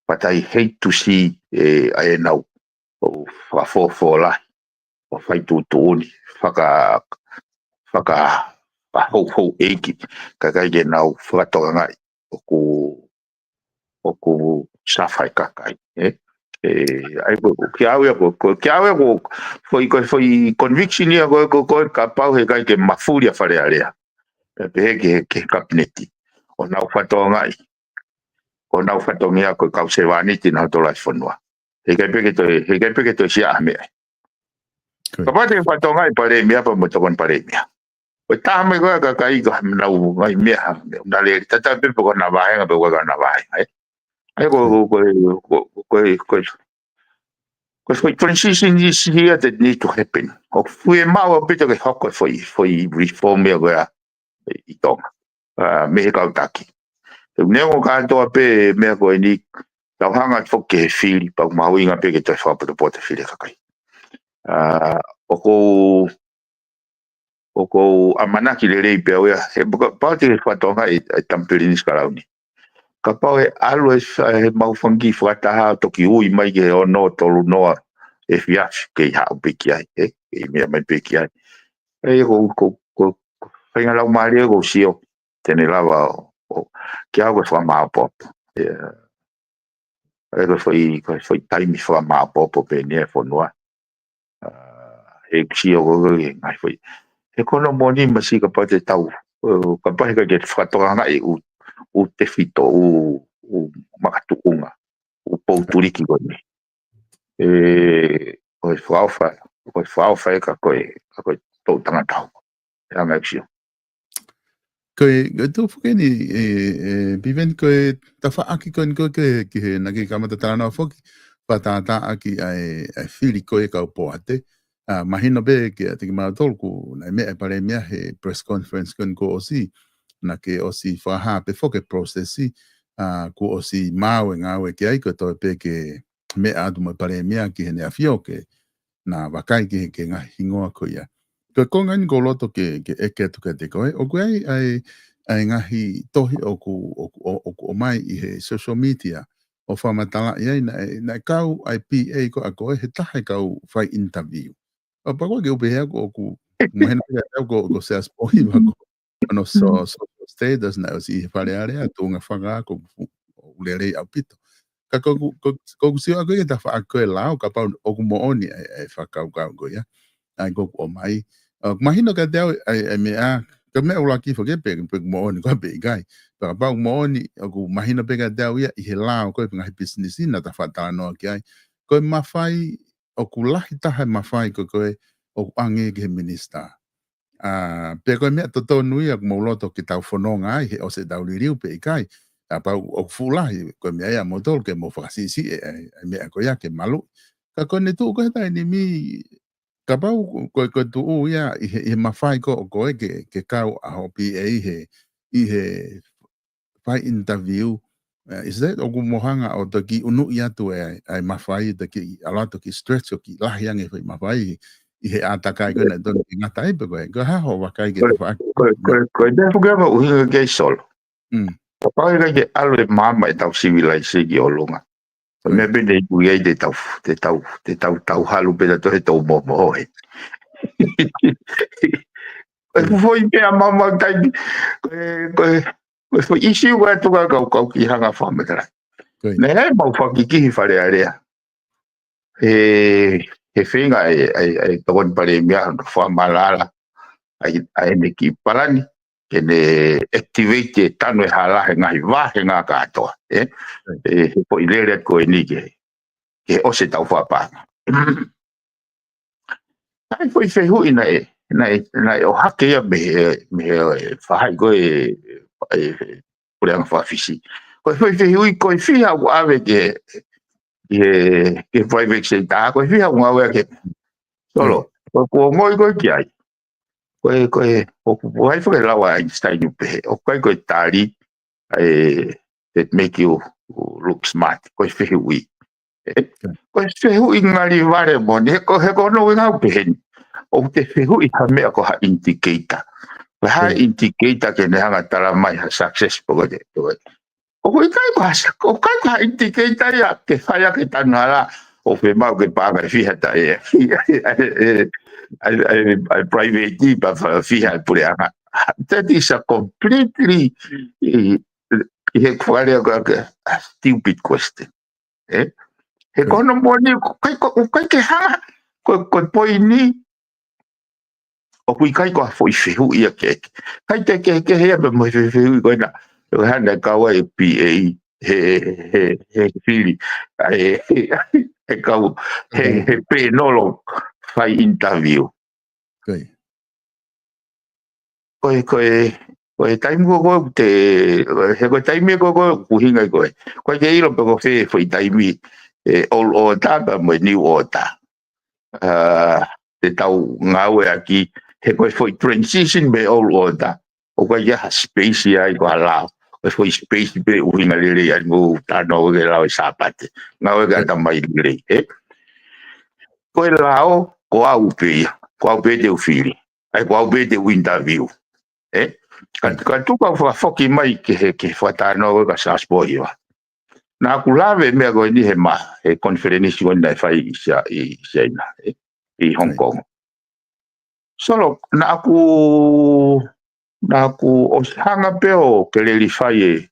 But I hate to see, ē, ʻa ʻenau ʻo fakafofola, ʻo fai tuʻutuʻuni, faka, faka, fakahouhou ʻeiki, kae ʻikai ke nau fakatokangaʻi ʻoku, ʻoku suffer e kakai, ē? ʻE, ʻa ia ko, kiate au ia ko, ko, kiate au ia ko, foʻi, ko, foʻi conviction ia ko, ko, ko, kapau he ʻikai ke mafuli ʻa Fale Alea. Pea pehē ki he, ki he kapineti. ʻO nau fakatokangaʻi ko honau fatongia ko e kau sevāniti nautolu ʻa e fonua. He ʻikai pē ke toe, he ʻikai pē ke toe sio ha meʻa. Kapau te ke fakatokangaʻi palēmia pea mo e tokoni palēmia. Ko e taha mei ko e kakai ko e nau ngaahi meʻa ha meʻa. Naʻe lele tatau pē pe ko hona vāhenga pe ko e hona vāhenga, ē. ʻA ia ko, ko, ko, ko, ko, ko, ko e foʻi transition is here that need to happen. ʻOku fiemaʻu ʻaupito ke hoko e foʻi, foʻi reform ia ko ia ʻi Tonga. ʻA, mei he kau taki. He neongo kātoa pē meʻa ko eni, tau hanga atu foki ki he fili, pea ʻoku mahuʻinga pē ke toe fakapotopoto fili e kakai. ʻA, ʻoku ou, ʻoku ou ʻamanaki lelei pē au ia, he pau, pau te ke fakatokangaʻi e, e Tama Pilinisi Kalauni. Kapau ʻe ʻalu e, e mau fanga kiʻi fakataha ʻo toki ui mai ki he ono tolu noa efiafi kei haʻu pē ki ai, ē, kei meʻa mai pē ki ai. ʻA ia ko, ko, ko, ko e faʻahinga laumālie ʻoku ou sio te ne lava ʻo, ʻo, kiate au ko e fakamāopoopo. ʻA ia, ʻa ia ko e foʻi, ko e foʻi taimi fakamāopoopo pē eni e fonua. ʻA, he ʻoku ou sio ko e ngaahi foʻi, he ko hono moʻoni masiʻi kapau te tau ʻo kapau he ʻikai ke fakatokangaʻi ʻū, ʻū tefito, ʻū, ʻū makatuʻunga, ʻū poutuliki ko eni. ʻE, ko e fakaʻofa, ko e fakaʻofa ē ka ko e, ka ko e toʻu tangata hoko. ʻE anga ʻeku sio. Ko e, ko e tuʻu foki eni, ʻe, ʻe, Piveni, ko e tafaʻaki ko eni ko ē ke, ke he naʻa ke kamata talanoa foki, fakatātāʻaki ʻa e, ʻa e fili ko ē kau poate. ʻA, mahino pē kiate kimautolu kuo, naʻe meʻa ʻa e Palēmia he press conference ko eni kuo ʻosi, naʻa ke ʻosi fakahā pē foki e process, ʻa, kuo ʻosi maau e ngāue ki ai, ko e toe pē ke meʻa atu mo e Palēmia ki heʻene ʻafio ke na vakai ki he, ki he ngaahi hingoa ko ia. Ko e konga eni ʻoku ou loto ke, ke ʻeke atu kiate koe, ʻoku ʻi ai ʻa e, ʻa e ngaahi tohi ʻoku, ʻoku, ʻoku ʻomai ʻi he social media, ʻo fakamatalaʻi ai naʻe, naʻe kau ʻa e P A ko ē ʻa koe he taha e kau fai interview. ʻA, pea ko e ke u pehē ʻoku, ʻoku mahino pē ʻoku, ʻoku Siaosi Pōhiva ko hono so, mm, social status naʻe ʻosi ʻi he Fale Alea, tuʻunga fakaako ʻoku fu-, ʻoku lelei ʻaupito. Ka ko ʻeku, ko, ko ʻeku sio ʻaʻaku ki he tafaʻaki ko e lao, kapau ʻoku moʻoni ʻa e, ʻa e fakakaukau ko ia. ʻA ia ʻoku ʻomai. ʻA, mahino kiate au ʻa e, ʻa e meʻa, ka meʻa ʻuluaki foki pē, pe ʻoku moʻoni koā pe ʻikai. Pea kapau ʻoku moʻoni, ʻoku mahino pē kiate au ia ʻi he lao ko ē pe ngaahi pisinisi naʻa ta fakatalanoa ki ai. Ko e mafai, ʻoku lahi taha e mafai ko ē ko ē ʻoku ʻange ki he minisitā. ʻA, pea ko e meʻa totonu ia ʻoku mou loto ke tau fononga ai he ʻosi ʻetau liliu pe ʻikai. ʻA, pea ʻoku fuʻu lahi, ko e meʻa ia ʻa moutolu ke mou fakasiʻisiʻi e, e, e meʻa ko ia ke maluʻi. Ka ko ʻene tuʻu ko ē he taimi ni, kapau ko, ko e tuʻu ia ʻi he, ʻi he mafai ko ē ʻo koe ke, ke kau ʻa hoʻo P A ʻi he, ʻi he fai interview, ʻe, is that ʻoku mou hanga ʻo toki unuʻi atu e, ʻa e mafai, toki ʻalu atu ki stretch ʻo kiʻi lahi ange e foʻi mafai ʻi he ʻātakai ko ē naʻe tonu ke ngata ai pe ko e, ko e hā hoʻo vakai ki he tafaʻaki? Ko e, ko e, ko e, ko e meʻa foki ia ʻoku ou ʻuhinga ki ai, Solo. Mm. Kapau ʻe ʻikai ke ʻalu e maama ʻetau sivilaise ki ʻolunga. Ko e, ko e meʻa pē ʻe iku ai te tau, te tau, te tau, tau halu pē tautolu he tau momoho ē. Ko e, ko e, foʻi meʻa maama taimi. Ko e, ko e, ko e foʻi ʻisiū ko ē ʻa e tuʻu ʻa e kau, kau kiʻi hanga fakamatala. Ko e, naʻe ʻi ai ʻemau fakakikihi Fale Alea. He, he feinga ʻa e, ʻa e, ʻa e Tokoni Palēmia ʻo fakamaʻalaʻala ʻa e, ʻa ʻene kiʻi palani ke ne activate e tanu e hala he ngaahi vāhenga kātoa, ē? Ko e, ʻe, he foʻi lele ko eni ke, ke ʻosi ʻetau fakapaʻanga. Naʻe foʻi fehuʻi naʻe, naʻe, naʻe ʻohake ia mei he, mei he, ʻe, faʻahi ko ē, ʻe, ʻe, puleʻanga faka-Fisi. Ko e foʻi fehuʻi, ko e fiha ʻoku ʻave ki he, ki he, ki he private sector, ko e fiha ʻoku ngāue ki he, Solo, ko e, ko e ongoʻi ko ē ki ai. Ko e, ko e, ʻoku, ʻoku ʻi ai foki e lau ʻa Einstein ʻoku pehē, ʻoku ʻikai ko e tali, ʻe, that make you look smart. Ko e fehuʻi. Ē? Ko e fehuʻi ngali vale moʻoni, he ko, he ko hono ʻuhinga ʻoku pehē ni. ʻOku te fehuʻi ha meʻa ko ha indicator. Ko e hā e indicator ke ne hanga tala mai ha success pe ko e, pe ko e. ʻOku ʻikai ko ha sa-, ʻoku ʻikai ko ha indicator ia ke fai ʻaki e tanu hala ʻo fiemaʻu ke paʻanga ʻe fiha taʻe, ʻe, ʻe, ʻe, ʻe, ʻe private pea fa-, fiha e puleʻanga. That is a completely, ʻi, ʻi he fakalea ko ē, a stupid question. Ē? He ko hono moʻoni, ʻoku ʻikai ko, ʻoku ʻikai ke hanga, ko, ko e poini, ʻoku ʻikai ko ha foʻi fehuʻi ia ke, ʻikai te ke, ke hea pē mo e fe-, fehuʻi ko ena, ʻo hana kau ai e P A, he, he, he fili, ʻa e, he, he kau, he, he pēnolo fai interview. Ko e, ko e, ko e taimi ko ē ʻoku te, he ko e taimi ko ē ʻoku ʻuhinga ai ko ē. ʻOku ʻikai ke ʻilo pe ko fē foʻi taimi, ʻe, old order pea mo e new order. ʻA, te tau ngāueʻaki, he ko e foʻi transition mei he old order. ʻOku ʻikai ha space ia ʻi he lao. Ko e foʻi space pē ʻuhinga lelei ai mo tano ke lao e Sāpate. Ngāue ke ʻatamai lelei, ē? Ko e lao, ko au pē ia. Ko au pē te u fili. ʻA ia ko au pē te u interview. Ē? Ka, ka tuku au fakafoki mai ki he, ki he fakatalanoa ko ē kia Siaosi Pōhiva. Naʻa ku lave meʻa ko eni he ma, he konifelenisi ko eni naʻe fai ʻi Sia-, ʻi Siaina, ē? ʻI Hong Kong. Solo, naʻa ku, naʻa ku ʻosi hanga pē ʻo clarify e,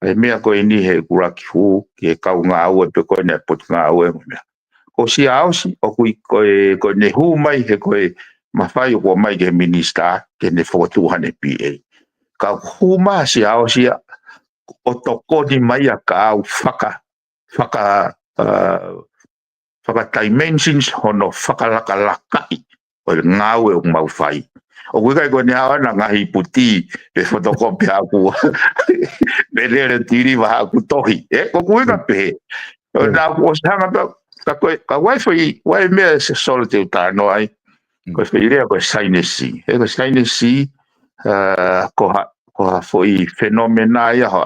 e meʻa ko eni he kulaki hū, ki he kau ngāue pe ko ena e potungāue mo e meʻa. Ko Siaosi, ʻoku ʻi ko e, ko ʻene hū mai he ko e mafai ʻoku ʻomai ki he minisitā, ke ne fokotuʻu haʻane P A. ka hū mai ha siaosi ia ʻo tokoni mai ia kae faka faka uh, faka dimensions hono fakalakalakaʻi ʻo e ngāue ʻoku mau fai. ʻOku ʻikai ko eni ʻa ʻana ngaahi puti pe fotokopi haʻaku pe lele tiliva haʻaku tohi. ʻE, ʻoku ʻikai pehē. ʻO nā ʻoku ʻosi hanga pē, ka ko e, ka ʻoku ʻi ai foʻi, ʻoku ʻi ai meʻa Solo te u talanoa ai. Ko e foʻi lea ko e sinus. ʻE, ko e sinus, uh, ko ha, ko ha foʻi fenomena ia ha,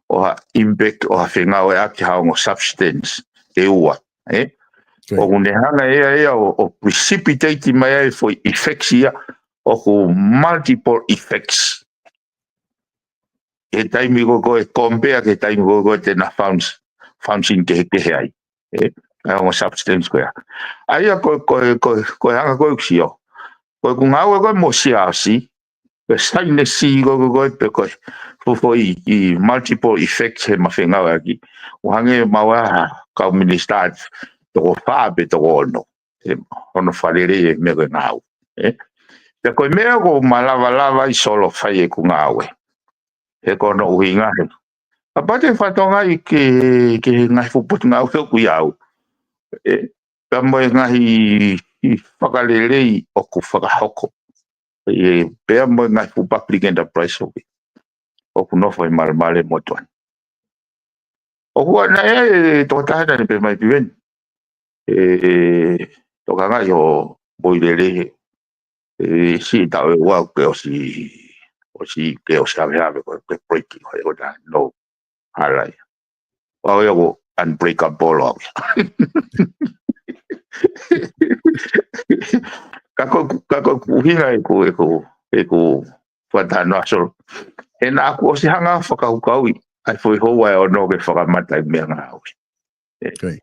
ʻo ha impact ʻo ha fengāueʻaki ha ongo substance ʻe ua. ʻE? ʻOku ne hanga ia ia ʻo, ʻo precipitate mai ai foʻi effects ia ʻoku multiple effects. He taimi ko ko e compare, he taimi ko ko e te na founds, founds in kehekehe ai. ʻE? ʻA e ongo substance ko ia. ʻA ia ko, ko, ko, ko e hanga ko e ʻuksio. Ko e ʻoku ngāue ko e mo siasi, pe sinus ko, ko, ko, pe ko, ko, ko i, i multiple effects he ma fengāueʻaki. ʻO hangē mau ʻa ha kau minisitā toko fā pe toko ono. He hono fakalele e meʻa ko e ngāue. ʻE? Pe ko e meʻa ʻoku ma lava lava ʻi Solo fai ʻeku ngāue. He ko hono ʻuhinga he. Kapau te fatongia ke, ke ngaahi fuʻu potungāue ʻoku ʻi au. ʻE, pea mo e ngaahi fakalelei ʻoku fakahoko. ʻE, pea mo e ngaahi fuʻu public enterprise ʻoku, ʻoku nofo ʻi malemale motuʻa ni. ʻOku ʻi ai e tokotaha naʻe pehē mai Piveni. ʻE, tokangaʻi ho moʻui lelei he. ʻE, siʻi taʻu ʻe ua ke ʻosi, ʻosi ke ʻosi havehave ko e break ko e ʻo na no. Hala ia. ʻOku ʻikai ko e unbreakable au ia. Ka ko, ka ko e ʻuhinga ʻeku, ʻeku, ʻeku fakatalanoa Solo. He naʻá ku ʻosi hanga fakakaukauʻi ʻa e foʻi houa ʻe ono ke fakamata ʻi meʻangāue. ʻE,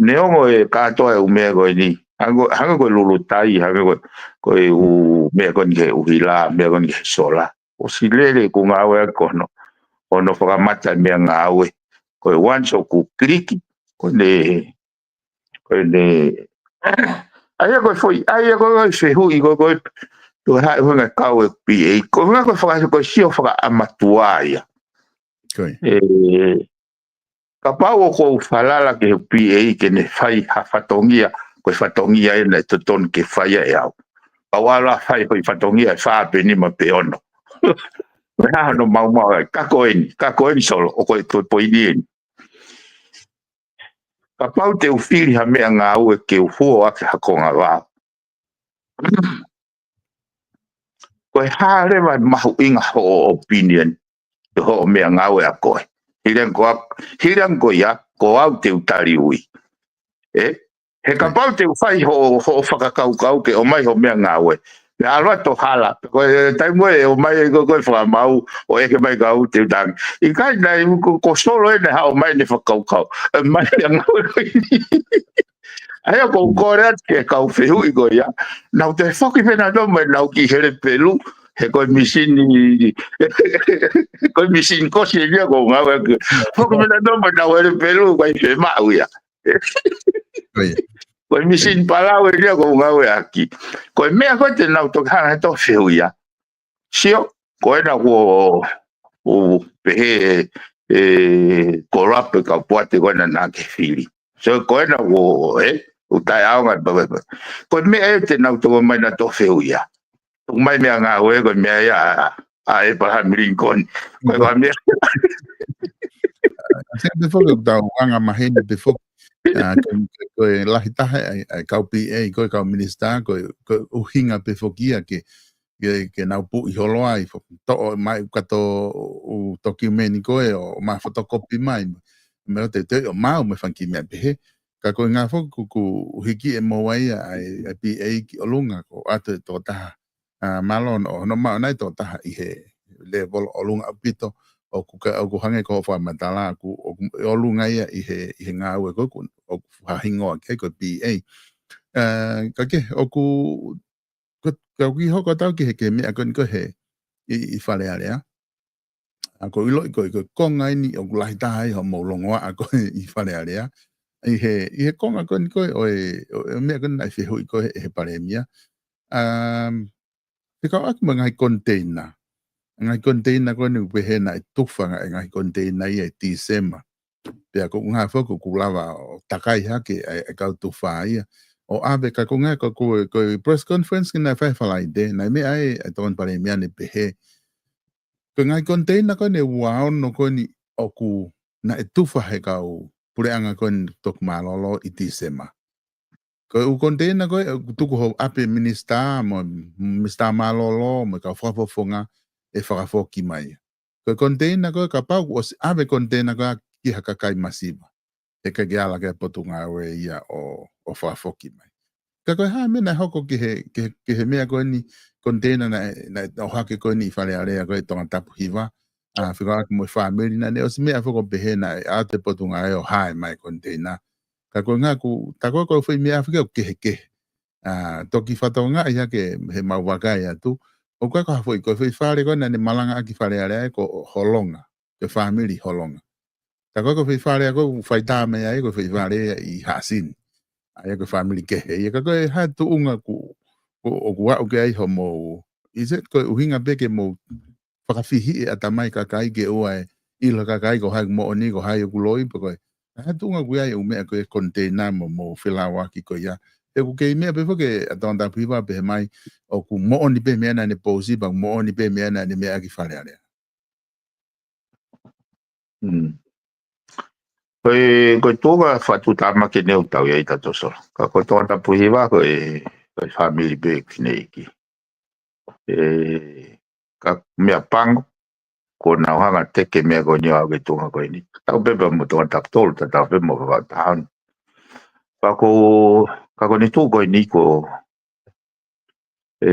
neongo e kātoa e ʻū meʻa ko eni. Hangē, hangē ko e lulutai, hangē ko, ko e ʻū meʻa ko eni ki he ʻuhila, meʻa ko eni ki he sola. ʻOsi lele ʻeku ngāueʻaki ko hono, hono fakamata e meʻangāue. Ko e once ʻoku click, ko ʻene, ko ʻene, ʻa ia ko e foʻi, ʻa ia ko e fehuʻi ko, ko e, ko e hā e ʻuhinga kau e P A. Ko e ʻuhinga ko e faka-, ko e sio fakaʻamatuʻa ia. ʻE, kapau ʻoku ou falala ki he P A ke ne fai ha fatongia, ko e fatongia ʻena ʻe totonu ke fai ia ʻe au. Pau ala fai ko e fatongia ʻe fā pe nima pe ono. Ko e hā hono maumau ai, ka ko eni, ka ko eni Solo, ʻoku ʻi ai e poini eni. Kapau te u fili ha meʻangāue ke u huo ʻaki ha konga vao. Ko e hā leva e mahuʻinga hoʻo opinion, ʻi hoʻo meʻangāue ʻa koe. Hili ange ko a-, hili ange ko ia, ko au te u tali ui. ʻE? He kapau te u fai hoʻo, hoʻo fakakaukau ke ʻomai hoʻo meʻangāue. Pea ʻalu atu ʻo hala. Ko e taimi ʻe ʻomai ai ko, ko e fakamau, ʻo ʻeke mai ka u te u tangi. ʻIkai naʻe ko, ko Solo ʻene haʻu mai ʻene fakakaukau. ʻE mai meʻangāue ko eni. ʻA ia ko u kole atu ki he kau fehuʻi ko ia. Nau toe foki pē nautolu mai nau ki Helepelu. He ko e misini, ko e misini kosi eni ia ʻoku ou ngāueʻaki. Foki pē nautolu mai nau Helepelu, ʻikai fiemaʻu ia. Ko e misini palau eni ia ʻoku ou ngāueʻaki. Ko e meʻa ko ē te nau toki hanga he toʻo fehuʻi ia. Sio, ko ena kuo, ʻo pehē, ʻe, corrupt e kau poate ko ena naʻá ke fili. So, ko ena kuo, ʻe, ʻoku taʻeʻaonga, blah, blah, blah. Ko e meʻa ē te nau toʻo mai na toʻo fehuʻi ia. Toʻo mai meʻangāue ko e meʻa ia ʻa, ʻa Abraham Lincoln. Ko e meʻa. ʻA ia pē foki ʻoku tau anga maheni pē foki. ʻA, ko, ko e lahi taha ʻa e, ʻa e kau P A, ko e kau minisitā, ko e, ko e ʻuhinga pē foki ia ke, ke, ke nau puʻi holo ai, fo-, toʻo mai kato ʻū tokiumeni ko ē ʻo ma fotokopi mai. Meʻa te te ʻo mau me fanga kiʻi meʻa pehē. Ka ko e ʻuhinga foki ʻoku, ʻoku hiki ʻe moua ia ʻa e, ʻa e P A ki ʻolunga ko atu e tokotaha. ʻA, mālō ʻo, hono maʻu nai tokotaha ʻi he level ʻolunga ʻaupito, ʻoku ka, ʻoku hangē ko hoʻo fakamatala, ʻoku, ʻoku ʻolunga ia ʻi he, ʻi he ngāue ko ē, ʻoku, ʻoku faʻahingoa ki ai ko e P A. ʻA, ka ke, ʻoku, ko, ka ʻoku hoko atu ki he, ki he meʻa ko eni ko ē he, ʻi, ʻi Fale Alea. ʻA, ʻoku ou ʻiloʻi ko e, ko e konga eni ʻoku lahi taha ai hoʻomou longoaʻa ko ē ʻi Fale Alea. ʻI he, ʻi he konga ko eni ko ē ʻo e, ʻo e meʻa ko ē naʻe fehuʻi ko ē he, he palēmia. Um, fekauʻaki mo e ngaahi container. ngaahi koniteina ko eni ʻoku pehē naʻe tufa ngaahi koniteina ia ʻi Tīsema. Pea ko e ʻuhinga foki ʻoku lava ʻo takai hake ʻa e kau tufa ia ʻo ʻave, ka ko e ʻuhinga ko e, ko e press conference ko ē naʻe fai Falaite, naʻe meʻa ai ʻa e Tokoni Palēmia ʻo ne pehē ko e ngaahi koniteina ko eni ʻe ua ono ko eni ʻoku naʻe tufa he kau puleʻanga ko eni toki mālōlō ʻi Tīsema. Ko e ʻū koniteina ko ē ʻoku tuku ho ʻapi minisitā mo e minisitā mālōlō mo e kau fakafofonga ʻe fakafoki mai. Ko e koniteina ko ē kapau kuo ʻosi ʻave koniteina ko ē ki ha kakai masiva, ʻe ʻikai ke ala ki he Potungāue ia ʻo, ʻo fakafoki mai. Ka ko e hā e meʻa naʻe hoko ki he, ki he, ki he meʻa ko eni, koniteina naʻe, naʻe ʻohake ko eni ʻi Fale Alea ko ē ʻi Tongatapu Hiva, ʻa, fekauʻaki mo e fāmili, naʻa ne ʻosi meʻa foki ʻo pehē naʻe ʻoatu ʻe he Potungāue ʻo hae mai e koniteina. Ka ko e ʻuhinga ʻoku, tā ko ē ko e foʻi meʻa foki ʻoku kehekehe. ʻA, toki fakatokangaʻi hake he mau vakai atu, ʻoku ʻikai ko ha foʻi, ko e foʻi fale ko ē naʻa ne malangaʻaki ʻi Fale Alea ko Holonga, ko e fāmili Holonga. Tā ko ē ko e foʻi fale ko ē ʻoku fai tā meʻa ai, ko e foʻi fale ʻi Haʻasini. ʻA ia ko e fāmili kehe ia, ka ko e hā e tuʻunga ʻoku, ʻoku, ʻoku aʻu ki ai hoʻomou, is it ko e ʻuhinga pē ke mou fakafihiʻi e ʻatamai kakai ke ʻoua ʻe ʻilo ʻe he kakai ko hai ʻoku moʻoni, ko hai ʻoku loi, pe ko e hā e tuʻunga ʻoku ʻi ai e ʻū meʻa ko e koniteina mo, mo felāuaki ko ia. He ʻoku kei meʻa pē foki ʻa Tongatapu Hiva pehē mai ʻoku moʻoni pē meʻa naʻa ne pousi, pea ʻoku moʻoni pē meʻa naʻa ne meʻa ki Fale Alea. Mm. Ko e, ko e tuʻunga fakatuʻutāmaki eni ʻoku tau ʻi ai tautolu Solo. Ka ko Tongatapu Hiva ko e, ko e fāmili pē ʻeku fineʻeiki. ʻE, ka meʻapango, kuo nau hanga ʻo teke e meʻa ko eni ʻo aʻu ki he tuʻunga ko eni. Tau pehē pē mo Tongatapu tolu, tatau pē mo Vavaʻu taha ono. Ka ko, ka ko eni tuʻu ko eni ko, ʻe,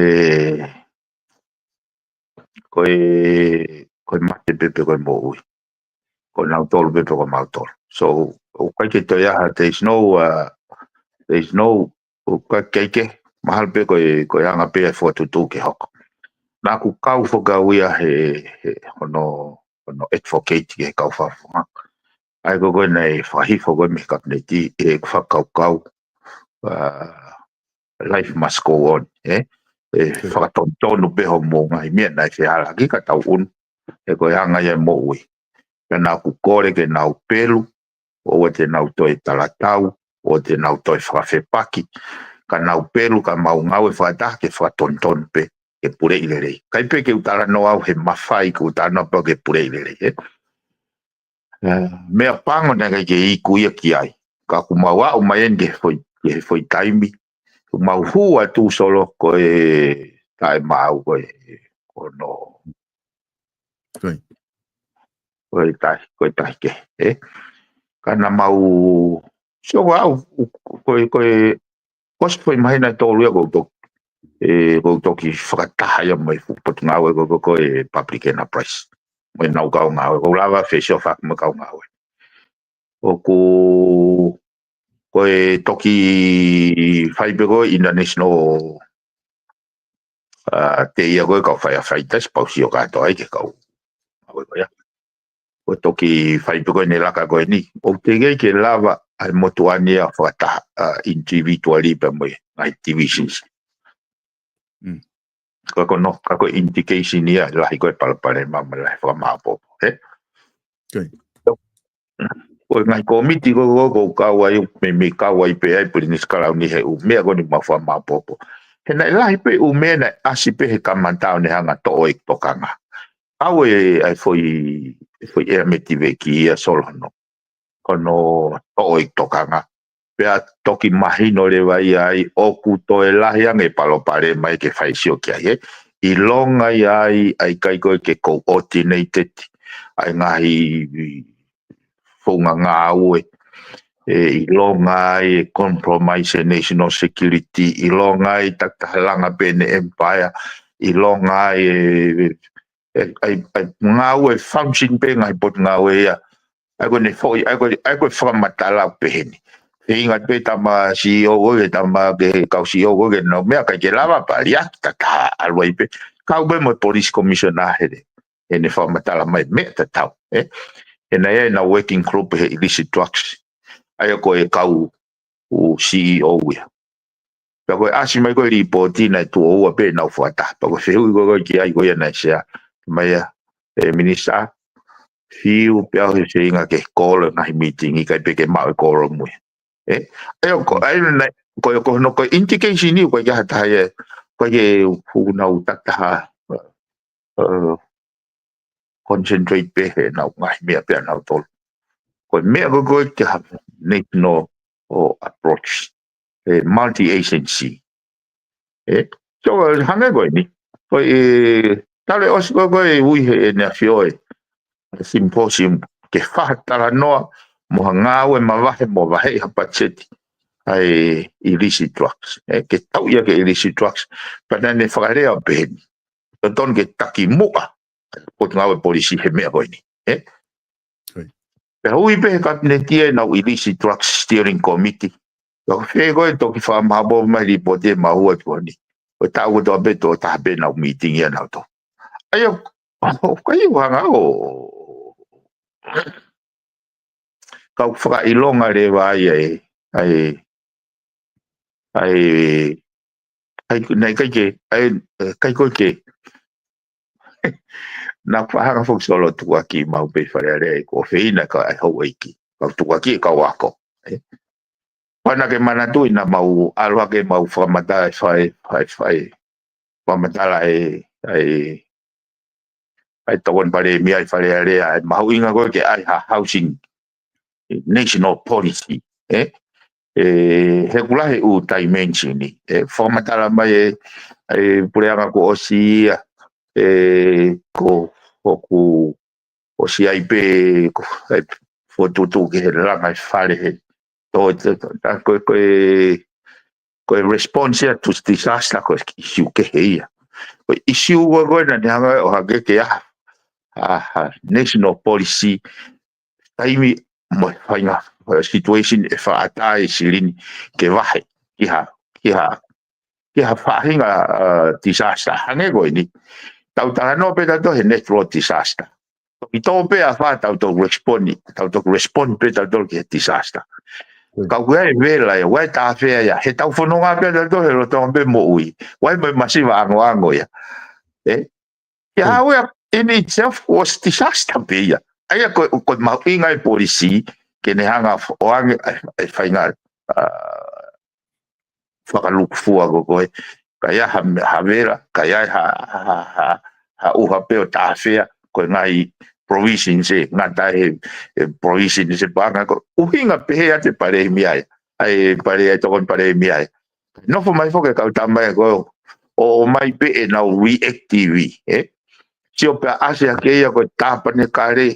ko e, ko e mate pē pe ko e moʻui. Ko nautolu pē pe ko mautolu. So, ʻoku ʻikai ke toe ʻi ai ha, there is no, uh, there is no, ʻoku ʻikai ke, mahalo pē ko e, ko e anga pē ʻa e fokotuʻutuʻu ke hoko. Naʻa ku kau foki au ia he, he hono, hono advocate ki he kau fakafofonga. ʻA ia ko ē ko ē naʻe fakahifo ko ē mei he kapineti, ʻeku fakakaukau, uh, life must go on, ē? ʻE fakatonutonu pē hoʻomou ngaahi meʻa naʻe fehālaaki ka tau unu, he ko e anga ia e moʻui. Pea naʻa ku kole ke nau pelu, ʻoua te nau toe talatau, ʻoua te nau toe fakafepaki, ka nau pelu ka mau ngāue fakataha ke fakatonutonu pē, ke puleʻi lelei. ʻIkai pē ke u talanoa au he mafai, ke u talanoa pē ke puleʻi lelei, ē? ʻE, meʻapango naʻe ʻikai ke iku ia ki ai. Ka ʻoku mau aʻu mai eni ki he foʻi, ki he foʻi taimi. ʻOku mau hū atu Solo ko e taʻemaau ko e, ko hono, Ko e. ko e tahi, ko e tahi kehe, ē? Ka naʻa mau, sio au, ko e, ko e, ko e foʻi māhina ʻe tolu ia ʻoku ou toki, ʻe, ʻoku ou toki fakataha ia mo e fuʻu potungāue ko, ko, ko e Public Enterprise. Mo ʻenau kau ngāue, ʻoku ou lava ʻo fesioʻaki mo e kau ngāue. ʻOku, ko e toki fai pē ko e international, uh, te ia ko e kau firefighters, pau sio kātoa ai ki he kau ngāue ko ia. Ko e toki fai pē ko eni laka ko eni. ʻOku teʻeki ke lava ʻa e motuʻa ni ʻo fakataha, uh, individually pea mo e ngaahi divisions. Mm. Ka ko hono, ka ko e indication ia, lahi ko e palopalema mo e lahi fakamāʻopoʻopo, ē? Ko e. Ko e ngaahi kōmiti ko, ko, ʻoku ou kau ai, meimei kau ai pē ʻa e Pilinisi Kalauni he ʻū meʻa ko eni ʻoku mau fakamāʻopoʻopo. He naʻe lahi pē ʻū meʻa naʻe ʻasi pē he kamata ʻo ne hanga ʻo toʻo e tokanga. Kau e, ʻa e foʻi, e foʻi ʻea mei Tiveki ia Solo hono, hono toʻo e tokanga. Pea toki mahino leva ia ai ʻoku toe lahi ange e palopalema ia ke fai sio ki ai, ē. ʻIlonga ia ai, ʻa e ʻikai ko ē ke coordinated ʻa e ngaahi founga ngāue, ē, ʻilonga ai e compromise e national security, ʻilonga ai e takitaha langa pē ʻene empire, ʻilonga ai e, e, ʻa e, ʻa e ngāue function pē ngaahi potungāue ia. ʻA ia ko ʻene foʻi, ʻa ia ko, ʻa ia ko e fakamatala ʻoku pehē ni. Feinga pē tama CEO ko ē, tama ki he kau CEO ko ē, ke nau meʻa ʻikai ke lava pali ʻa e takitaha ʻalu ai pē. Kau pē mo e police commissioner he, heʻene fakamatala mai meʻa tatau, ē? He naʻe ʻi ai ʻena working group he illicit drugs. ʻA ia ko e kau ʻū CEO ia. Pea ko e ʻasi mai ko e lipooti naʻe tuʻo ua pē ʻenau fakataha. Pea ko e fehuʻi ko ē ki ai ko ia naʻe sea, mai ia, e minisitā, fiu pē au he feinga ke kolo e ngaahi mītingi, ʻikai pē ke maʻu e kolo mui. Ē? ʻA ia ko, ʻa ia naʻe, ko, ko hono ko e indication ia, ko e ʻikai ha taha ia, ko e ke hu nau tataha, uh, concentrate pē he nau ngaahi meʻa pē ʻa nautolu. Ko e meʻa ko, ko e ke ha national approach, e multi-agency. Ē? So, hangē ko eni. Ko e, tale ʻosi ko, ko e ui he ʻEne ʻAfio e symposium ke fai ha talanoa mo ha ngāue mavahe mo vaheʻi ha patiseti ʻa e illicit drugs. Ē? Ke tau ia ke illicit drugs. Pea naʻá ne fakalea ʻo pehē ni. Totonu ke taki muʻa Potungāue Polisi he meʻa ko eni. Ē? Pea ui pē he kapineti ʻenau illicit drugs steering committee. Ka ko fē ko e toki fakamaʻopoʻopo mai lipooti ʻe maʻu ʻe he pō ni. Ko e taʻu kotoa pē toko taha pē ʻenau mītingi ʻanautolu. ʻA ia, ʻoku ʻikai ʻuhinga ʻo, kau fakaʻilonga leva ai, ai, ai, ai, naʻe ʻikai ke, ai, ʻikai ko e ke. Naʻá ku fakahanga foki Solo tukuakiʻi maʻu pē Fale Alea ʻi he ko e feinga ka ai houʻeiki. Kau tukuakiʻi kau ako. Ē? Pea naʻá ke manatuʻi naʻa mau ʻalu hake mau fakamatala e fai, fai, fai. Fakamatala e, ai, ai tokoni Palēmia ʻi Fale Alea, ʻa e mahuʻinga ko e ke ʻai ha housing national policy, ē? Ē, he ʻoku lahi e ʻū dimension ni, ē, fakamatala mai e, e puleʻanga kuo ʻosi ia, ē, ko, ʻoku ʻosi ai pē, ko, e fokotuʻutuʻu ki he langa e fale he, to, to, to, ta, ko, ko e, ko e response ia to disaster, ko e issue kehe ia. Ko e issue ko, ko e naʻá ne hanga ʻo hake ke ʻai ha, ha, ha national policy, taimi mo e faʻahinga, ʻo e situation ʻe fakaʻatā e silini ke vahe ki ha, ki ha, ki ha faʻahinga, uh, disaster. Hangē ko eni. Tau talanoa pē tautolu he natural disaster. Toki tō pē ʻa e fā tau toki respond, tau toki respond pē tautolu ki he disaster. Mm. Ka ʻoku ʻi ai e vela ia, ʻoku ʻi ai e tāfea ia, he tau fononga pē tautolu he lolotonga pē moʻui. ʻOku ʻi ai mo e masiva angoango ia. Ē? Ia, mm, ʻa ia, in itself was disaster pē ia. ʻA ia ko, ko e mahuʻinga e polisi, ke ne hanga ʻo ange, ʻa e, ʻa e faʻahinga, uh, fakalūkufua ko, ko e, ka ʻi ai ha, ha vela, ka ʻi ai ha, ha, ha, ha ʻuha pē ʻo tāfea, ko e ngaahi provisions ē, ngata he, he provisions ē paʻanga ko, ʻuhinga pehē ʻa e Palēmia ē, ʻa e Pale-, ʻa e tokoni Palēmia ē. Nofo mai foki e kau tama ē ko, ʻo, ʻomai pē ʻenau reactive, ē? Sio pē ʻa ʻasi hake ia ko e Tāpanekale,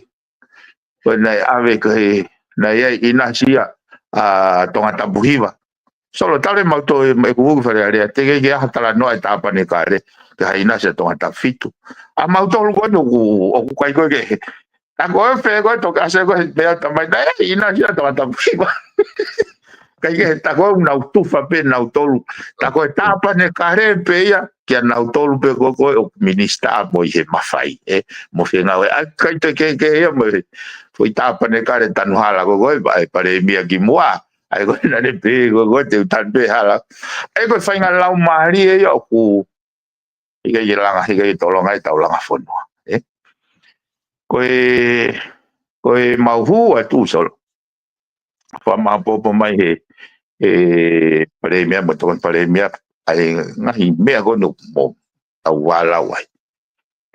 ko e naʻe ʻave ko e, naʻe ʻi ai ʻinasi ia ʻa Tongatapu Hiva. Solo tale mau tō e, e kuku Fale Alea, teʻeki ke ʻi ai ha talanoa e Tāpanekale, ki ha ʻinasi ʻa Tongatapu Fitu. ʻA mautolu ko eni ʻoku, ʻoku ʻikai ko e ke, ta ko e fē ko e toki ʻasi ko e pea tamai, naʻe ʻi ai ʻinasi ʻa Tongatapu Hiva. ʻIkai ke, ta ko e nau tufa pē nautolu. Ta ko e Tāpanekale pē ia, kia nautolu pē ko, ko e ʻoku minisitā mo ʻi he mafai, ē, mo fengāue. ʻA, ʻikai te ke, ke ia mo e, foʻi Tāpanekale tanu hala ko, ko e, ʻa e Palēmia ki muʻa. ʻA ia ko e naʻá ne pehē ko, ko e te u tanu pē hala. ʻA ia ko e faʻahinga laumālie ia ʻoku, ʻikai ke langa, ʻikai ke tolonga ʻetau langa fonua. Ē? Ko e, ko e mau hū atu Solo. Fakamaʻopoʻopo mai he, he Palēmia, mo e tokoni Palēmia, ʻa e ngaahi meʻa ko eni mo tau vālau ai.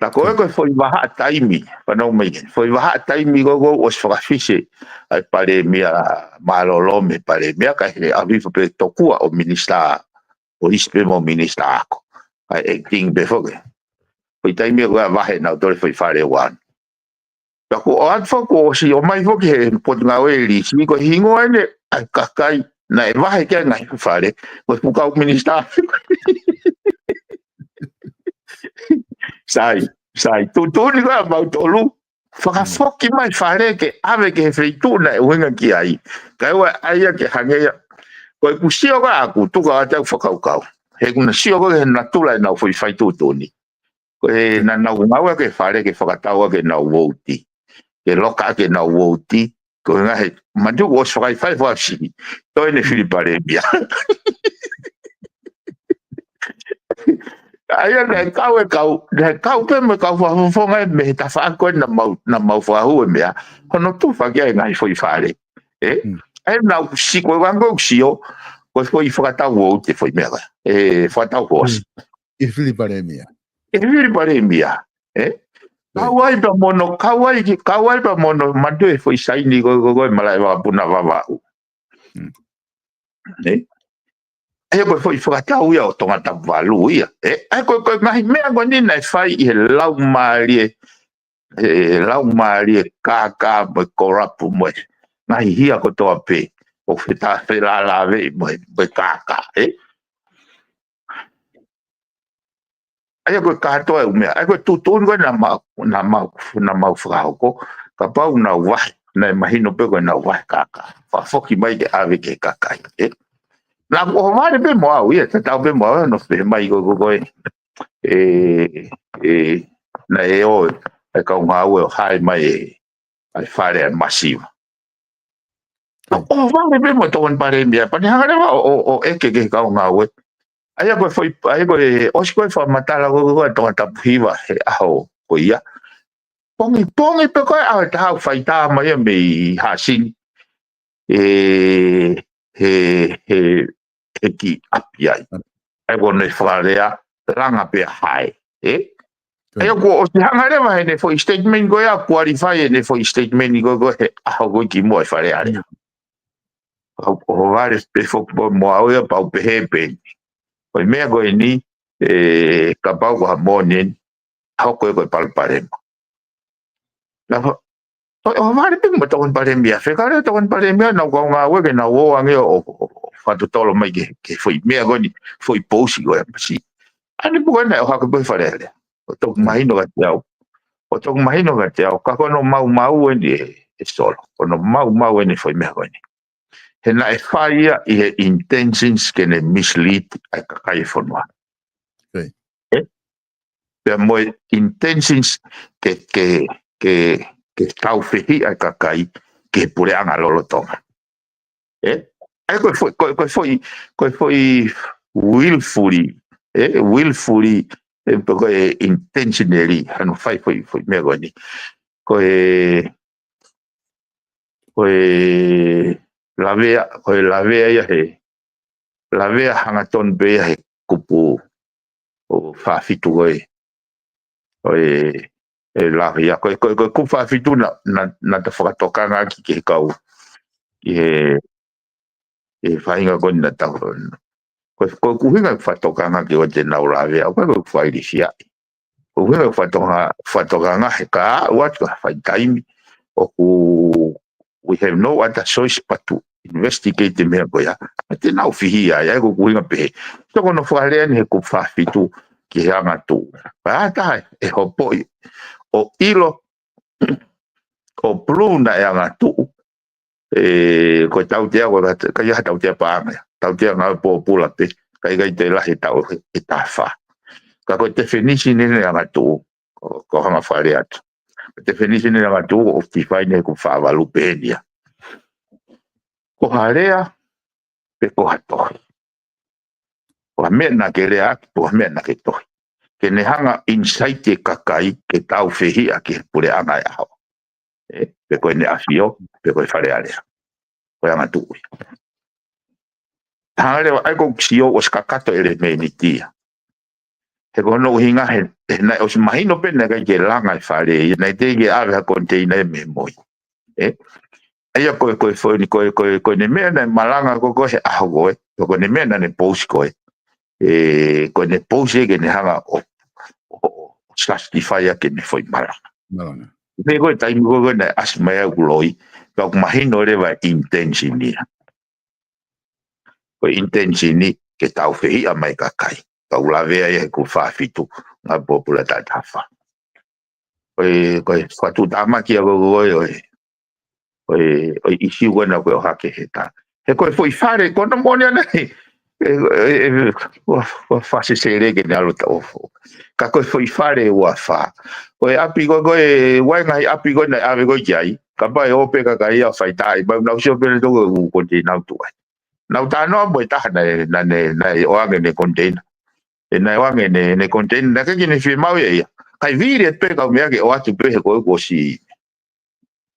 Ta ko e ko e foʻi vahaʻa taimi, fanau mai ke, foʻi vahaʻa taimi ko, ko ʻosi fakafisi ʻa e Palēmia mālōlō mei he Palēmia, kae ʻave hifo pē tokua ʻo minisitā polisi pē mo minisitā ako. ʻA e acting pē foki. Foʻi taimi ko ē ʻa vahe nautolu foʻi fale uan. Pea kuo ʻoatu foki, kuo ʻosi ʻomai foki he Potungāue Lisi, ko e hingoa eni ʻa e kakai naʻe vahe ki ai e ngaahi fale, ko e fuʻu kau minisitā. Sai, sai, tuʻutuʻuni ko ē ʻa mautolu, fakafoki mai fale ke ʻave ki he feituʻu naʻe ʻuhinga ki ai. Kae ʻoua ʻe ʻai ia ke hangē ia. Ko ʻeku sio ko ē ʻaʻaku, tuku ā ʻeku fakakaukau. He ʻoku ou sio ko ē he natula ʻenau foʻi fai tuʻutuʻuni. Ko e naʻa nau ngāueʻaki e fale ke fakatau ʻaki ʻenau vouti. Ke loka ʻaki ʻenau vouti. Ko e ngaahi, manatu kuo ʻosi fakaʻi fai fasi. Toe ne fili Palēmia. ʻA ia naʻe kau e kau, naʻe kau pē mo e kau fakafofonga ē mei he tafaʻaki ko ē naʻa mau, naʻa mau fakahū e meʻa. Hono tufa ki ai e ngaahi foʻi fale. Ē? Mm. ʻA ia naʻa ku sio, ko e anga ʻeku sio, ko e foʻi fakatau ʻo te foʻi meʻa ko ē. ʻE, fakatau ko ē. Mm. ʻI he fili palēmia. ʻI he fili palēmia. Ē? Right. Kau ai pea mo hono, kau ai ki, kau ai pea mo hono manatu e foʻi saini ko, ko, ko e malaʻe vakapuna Vavaʻu. Mm. Ē? ʻA ia ko e foʻi fakatau ia ʻo Tongatapu valu ia. Ē? ʻA ia ko, ko e ngaahi meʻa ko eni naʻe fai ʻi he laumālie, he laumālie kākā mo e kolapu mo e ngaahi hia kotoa pē. ʻO feta felālāveʻi mo e, mo e kākā. Ē? ʻA ia ko e kātoa e ʻū meʻa. ʻA ia ko e tuʻutuʻuni ko ē naʻa mau, naʻa mau, naʻa mau fakahoko. Kapau naʻa nau vahe, naʻe mahino pē ko ē naʻa nau vahe kākā. Fakafoki mai ke ʻave ki he kakai. Ē? Naʻa ku ʻohovale pē mo au ia, tatau pē mo au, ē, hono pehē mai ko, ko, ko e, ē, ē, naʻe ō e kau ngāue ʻo hae mai e, ʻa e fale ʻa e masiva. ʻO, ʻohovale pē mo e tokoni palēmia, pea ne hanga leva ʻo, ʻo, ʻo ʻeke ki he kau ngāue. ʻA ia ko e foʻi, ʻa ia ko e, ʻosi ko e fakamatala ko, ko, ko e Tongatapu hiva he ʻaho ko ia. Pongipongi pē ko e ʻaho ʻe taha ʻoku fai tā mai ia mei Haʻasini. Ē, he, he, he kiʻi ʻapi ai. ʻA ia ko hono fakalea, langa pea hae. Ē? ʻA ia kuo ʻosi hanga leva heʻene foʻi statement ko ia, qualify heʻene foʻi statement ko, ko e he ʻaho ko ē kimuʻa e Fale Alea. ʻA ia ʻohovale pē foki mo au ia pea u pehē pē ni. Ko e meʻa ko eni, ē, kapau ko ha moʻoni eni, hoko ia ko e palopalema. Naʻa, ʻo, ʻohovale pē mo e tokoni palēmia, fekale tokoni palēmia, naʻa nau kau ngāue ke nau ō ange ʻo, ʻo, ʻo fakatotolo mai ki he, ki he foʻi meʻa ko eni, foʻi pousi ko e masi. ʻA eni pē ko ē naʻe ʻohake pē Fale Alea. ʻO toki mahino kiate au. ʻO toki mahino kiate au, ka ko hono maumau eni ē, ē Solo. Ko hono maumau eni foʻi meʻa ko eni. He naʻe fai ia ʻi he intentions ke ne mislead ʻa e kakai e fonua. Ē? Pea mo e intentions ke, ke, ke, ke tau fehiʻa e kakai ki he puleʻanga lolotonga. Ē? ʻA ia ko e foʻi, ko e, ko e foʻi, ko e foʻi willfully, ē? Willfully, ē, pe ko e intentionally, hano fai foʻi, foʻi meʻa ko eni. Ko e, ko e lavea, ko e lavea ia he, lavea hangatonu pē ia he kupu ʻo fā fitu ko ē. Ko e, ʻe lavea, ko e, ko e, ko e kupu fā fitu naʻa, naʻa, naʻa ta fakatokanga ki he kau, ki he, he faʻahinga ko eni naʻa tau. Ko e, ko e ʻuhinga fakatokanga ki ʻo te nau lavea, ʻo ko e failisiaʻi. Ko e ʻuhinga fakatoka-, fakatokanga he ka ʻoatu ka fai taimi, ʻoku, we have no other choice but to investigate e meʻa ko ia. ʻA te nau fihi ai, ʻa ia ko e ʻuhinga pehē. Toko no fakalea ni he kupu fā fitu ki he angatuʻu. Pea taha ʻe hopoʻi, ʻo ʻilo, ʻo pulū naʻe angatuʻu, ē, ko e tautea, ko e kat-, ka ia ha tautea paʻanga ia. Tautea ngāue pōpula pē, ka ʻikai toe lahi e taʻu ʻe taha fā. Ka ko e tefinisi ni ʻo e angatuʻu, ko, ko hanga fale atu. Ko e tefinisi ni ʻo e angatuʻu, ʻoku ʻi fē eni he kupu fā valu pē eni ia. Ko ha lea, pe ko ha tohi. Ko ha meʻa naʻa ke lea ʻaki, ko ha meʻa naʻa ke tohi. Ke ne hanga incite e kakai, ke tau fehiʻa ki he puleʻanga e ʻaho. Ē, pe ko ʻEne ʻAfio, pe ko e Fale Alea. Ko e angatuʻu ia. Hanga leva ai ko sio ʻosi kakato e lemēniti ia. He ko hono ʻuhinga he, he naʻe ʻosi mahino pē naʻe ʻikai ke langa e fale ia, naʻe teʻeki ke ʻave ha koniteina ia mei he moi. Ē? ʻA ia ko e, ko e foʻi ni, ko e, ko e, ko ʻene meʻa naʻe malanga ko, ko e he ʻaho ko ē, ko ʻene meʻa naʻa ne pousi ko ē. Ē, ko ʻene pousi ke ne hanga ʻo, ʻo, ʻo, ʻo justify ʻaki ʻene foʻi malanga. Malanga. Pea ko e taimi ko ē naʻe ʻasi mai ai ʻeku loi, pea ʻoku mahino leva e intention ia. Ko e intention ni ke tau fehiʻa mai kakai. Kau lavea ia he kupu fā fitu, ngāue pōpula taʻu taha fā. Ko e, ko e fakatuʻutāmaki ia ko, ko, ko e, ko e, ko e ʻisiū ko ena ko e ʻohake he tā. He ko e foʻi fale, ko hono moʻoni ʻana ē. Ē, ē, ē, ua, ua fāsesele ke ne ʻalu ta ofo. Ka ko e foʻi fale ua fā. Ko e ʻapi ko, ko e, ua e ngaahi ʻapi ko ena ʻave ko ē ki ai. Kapau ʻe ō pē kakai ia ʻo fai tā ai. Pea nau sio pē le toko ʻū koniteina ʻoku tuʻu ai. Nau talanoa mo e taha naʻe, naʻa ne, naʻe ʻoange ʻene koniteina. ʻE naʻe ʻoange ʻene, ʻene container, naʻe ʻikai ke ne fiemaʻu ia ia. Kae vili atu pē kau meʻa ke ʻoatu pē he ko e kuo ʻosi.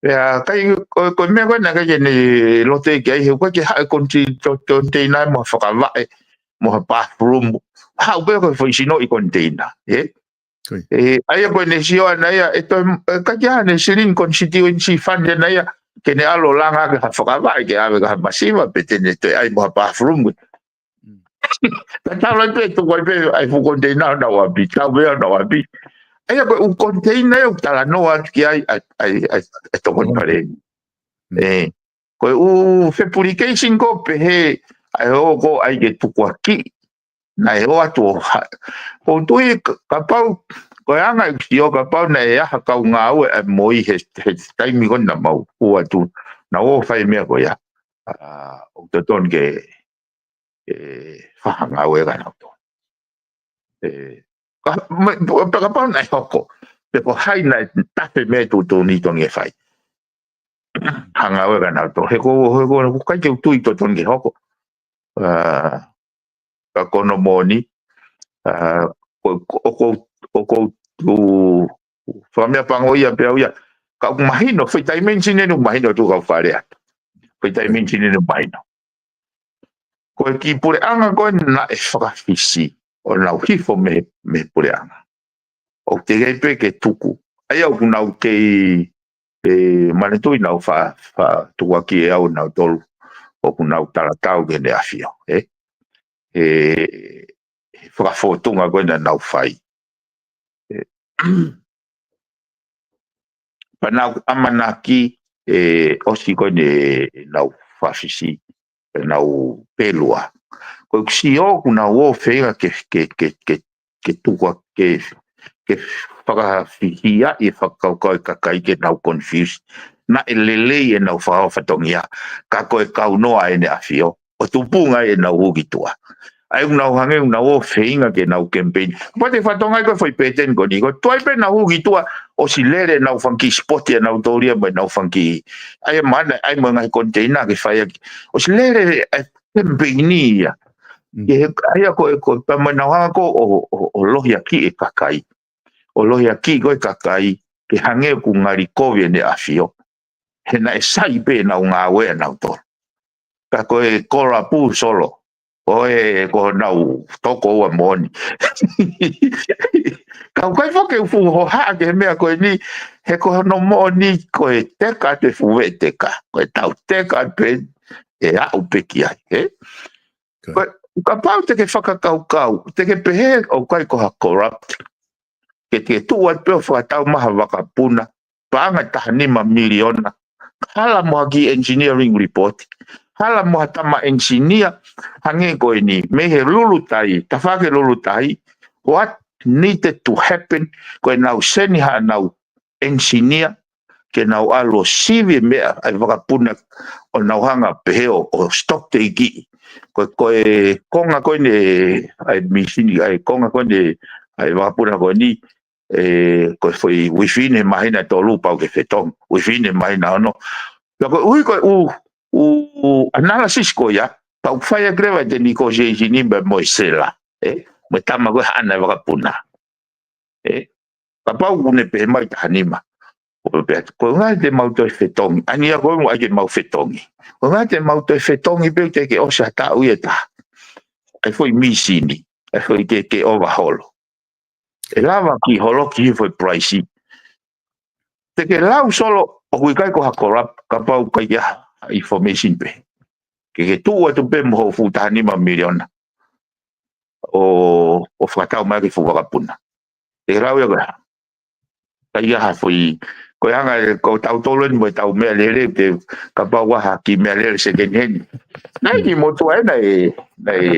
Pea ʻikai, ko, ko e meʻa ko ē naʻe ʻikai ke ne loto ki ai, he ʻoku ʻikai ke haʻu e konti-, to-, container mo ha fakavaʻe, mo ha bathroom. Haʻu pē ko e foʻi sinoʻi container, ē? Ko ia. ʻE, ʻa ia ko ʻene sio ʻana ia, ʻe toe, ʻe ʻikai ke ʻi ai haʻane silini constituency fund ʻana ia, ke ne ʻalu ʻo langa ʻaki ha fakavaʻe ke ʻave ki ha masiva, pe te ne toe ʻai mo ha bathroom. Mm. Ka tau lai pē, tuku ai pē, ʻai fuʻu container ʻo nau ʻapi, tau pē ʻo nau ʻapi. ʻA ia ko e ʻū container ʻoku talanoa atu ki ai, ʻa, ʻa, ʻa, ʻa e tokoni Mm. paleni. Mm. ʻE, ko e ʻū fabrication ko ē pehē, ʻa e ō ko ē ʻai ke tukuakiʻi, naʻe ō atu ʻo ha-, ʻoku ou tui ka-, kapau, ko e anga ʻeku sio kapau naʻe ʻi ai ha kau ngāue ʻa e M O E he, he taimi ko ē naʻa mau ō atu, naʻa nau ō ʻo fai e meʻa ko ia. ʻA, ʻoku totonu ke, ʻe, fakangāueʻaki ʻa nautolu. ʻE, ka, me, pe kapau naʻe hoko, pe ko hai naʻe tafe meʻa tuʻutuʻuni totonu ke fai. Fakangāueʻaki ʻa nautolu. He ko, he ko, ʻoku ʻikai ke u tui totonu ke hoko. ʻA, ka ko hono moʻoni, ʻa, ko, ko, ko, ko, ko, tu, fakameʻa pango ia pea u ia. Ka ʻoku mahino, foʻi dimension ʻeni ʻoku mahino atu kau fale atu. Foʻi dimension ʻeni ʻoku mahino. Ko e kiʻi puleʻanga ko ē naʻe fakafisi, ʻo nau hifo mei, mei he puleʻanga. ʻOku teʻeki ai pē ke tuku. ʻA ia ʻoku nau kei, ʻe, manatuʻi naʻa ku fa-, fa-, tukuakiʻi ʻe au ʻa nautolu. ʻOku nau talatau ki heʻene ʻafio, ē? ʻE, he fakafōtunga ko ē naʻa nau fai. ʻE, pea naʻa ku ʻamanaki, ʻe, ʻosi ko ē ʻenau fakafisi, ʻenau pelu ā. Ko ʻeku sio ʻoku nau ō ʻo feinga ke, ke, ke, ke, ke tuku ā, ke, ke fakafihia ʻi he fakakaukau ʻa e kakai ke nau confuse. Naʻe lelei ʻenau fakafatongia, ka ko e kaunoa ʻene ʻafio ʻo tupunga ai ʻenau hū ki tuʻa. ʻA ia ʻoku nau hangē ʻoku nau ō ʻo feinga ke nau campaign. Pea te fatongia ko e foʻi pēteni ko eni, ko e tuai pē ʻenau hū ki tuʻa, ʻosi lele ʻenau fanga kiʻi spot ʻanautolu ia mo ʻenau fanga kiʻi. ʻA ia mana, ʻai mo e ngaahi container ke fai ʻaki. ʻOsi lele e campaign ia. Mm. Ke he, ʻa ia ko e, ko e, pea mo ʻenau hanga ko ē ʻo, ʻo, ʻo lohiakiʻi e kakai. ʻO lohiakiʻi ko ē e kakai, ke hangē ʻoku ngali kovi ʻene ʻafio. He naʻe sai pē ʻenau ngāue ʻanautolu. Ka ko e kolapu Solo. Ko e, ko honau toko ua moʻoni. Ka ʻoku ʻikai foki ke u fuʻu hohaʻa ki he meʻa ko eni, he ko hono moʻoni ko e teka atu e fuʻu veʻe teka. Ko e tau teka atu pē ʻe aʻu pē ki ai, ē? Ko e, kapau te ke fakakaukau, te ke pehē ʻoku ʻikai ko ha corrupt. Ke, ke tuʻu atu pē ʻo fakatau mai ha vakapuna, paʻanga ʻe taha nima miliona. Hala mo ha kiʻi engineering report. Hala mo ha tama engineer, hangē ko eni, mei he Lulutai, tafaʻaki Lulutai, what needed to happen, ko ʻenau send haʻanau engineer, ke nau ʻalu ʻo sivi e meʻa, ʻa e vakapuna ʻo nau hanga pehē ʻo, ʻo stock take ʻi. Ko, ko e konga ko eni, ʻa e misini, ʻa e konga ko eni, ʻa e vakapuna ko eni, ʻe, ko e foʻi within e māhina ʻe tolu pau ke fetongi, within e māhina ʻe ono. Pea ko e ʻuhi ko e ʻū, ʻū, ʻū analysis ko ia, pau fai ʻaki leva ʻete negotiation ʻi mo e seller, ē? Mo e tama ko ē haʻana e vakapuna. Ē? Kapau ʻoku ne pehē mai taha nima. ʻO pehē atu, ko e ʻuhinga te mau toe fetongi. ʻAni ia ko e ʻuhinga ke mau fetongi. Ko e ʻuhinga te mau toe fetongi pē ʻoku teʻeki ke ʻosi ha taʻu ia ʻe taha. ʻA e foʻi misini. ʻA e foʻi ke, ke overhaul. ʻE lava ke holoki e foʻi price. Te ke lau Solo ʻoku ʻikai ko ha corrupt, kapau ʻoku ʻikai ke ʻi ai ha information pē. Ke ke tuʻu atu pē mo hoʻo fuʻu taha nima miliona. ʻO, ʻo fakatau mai ki he fuʻu vakapuna. Te ke lau ia ko e hā. ʻIkai ha foʻi, ko e anga ē, ko tautolu eni mo ʻetau meʻalele, te kapau ʻoku ʻi ai ha kiʻi meʻalele second hand. Naʻe ʻi ai e kiʻi motuʻa ē naʻe, naʻe,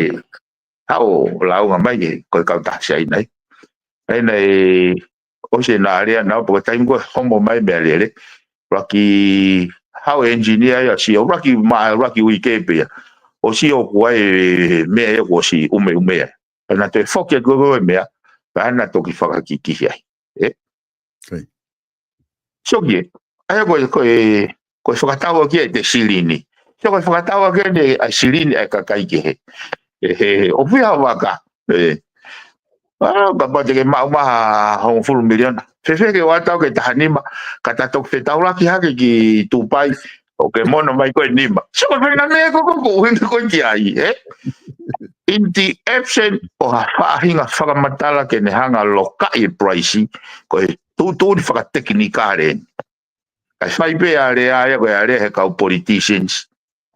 haʻu ʻo lāunga mai ē, ko e kautaha Siaina ē. ʻA ia naʻe, ʻosi ʻena alea naʻa, pea ko e taimi ko ē homo mai e meʻalele. Laki, haʻu e engineer ia, sio, laki ma, laki uike pē ia. ʻOsi ʻoku ʻi ai e meʻa ia kuo ʻosi ʻumeʻume ai. Pea na toe foki atu ko e meʻa, pea na toki fakakikihi ai. Ē? Ko ia. Sio ki ai, ʻa ia ko e, ko e, ko e fakatau ʻaki ʻete silini. Sio ko e fakatau ʻaki ʻene, ʻa e silini ʻa e kakai kehe. ʻE, he, he, ʻoku ʻi ai ha vaka. Ē. Kapau te ke maʻu mai ha hongofulu miliona, fēfē ke ʻoatu au ki he taha nima, ka ta toki fetaulaki hake ki Tupai, ʻo ke mono mai koe nima. So, ko e faʻahinga meʻa ko ē ʻoku ou ʻuhinga ko ē ki ai, ē? In the absence ʻo ha faʻahinga fakamatala ke ne hanga ʻo lokaʻi e price, ko e tuʻutuʻuni fakatekinikale eni. Kae fai pē ʻa e lea ia, ko e lea he kau politicians.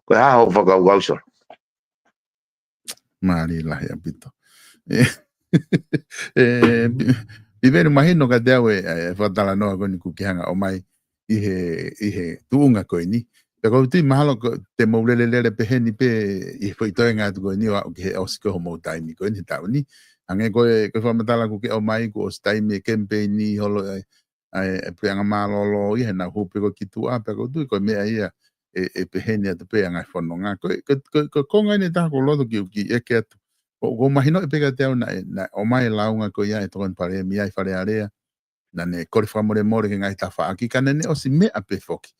Ko e hā hoʻo fakakaukau, Solo? Mālie lahi ʻaupito. ʻE, ʻe, pi-, Piveni, mahino kiate au e, e fakatalanoa ko eni ʻoku ke hanga ʻo ʻomai ʻi he, ʻi he tuʻunga ko eni. Pea ʻoku ou tui mahalo ko e te mou lelelele pehē ni pē ʻi he foʻi toenga atu ko eni ʻo aʻu ki he ʻosi ko ē homou taimi ko eni he taʻu ni. Hangē ko e, ko e fakamatala ʻoku ke ʻomai kuo ʻosi taimi e kemipeini holo e, ʻa e, e puleʻanga mālōlō ia he naʻa nau hū pē ko ē ki tuʻa, pea ʻoku ou tui ko e meʻa ia ʻe, ʻe pehē ni atu pē ʻa e ngaahi fononga. Ko e, ko e, ko e, ko e konga eni ʻe taha ʻoku ou loto ke u kiʻi ʻeke atu. ʻOku, ʻoku ou mahinoʻi pē kiate au naʻe, naʻe ʻomai e lāunga ko ia ʻa e Tokoni Palēmia ʻi Fale Alea. Naʻa ne kole fakamolemole ki he ngaahi tafaʻaki, ka naʻa ne ʻosi meʻa pē foki.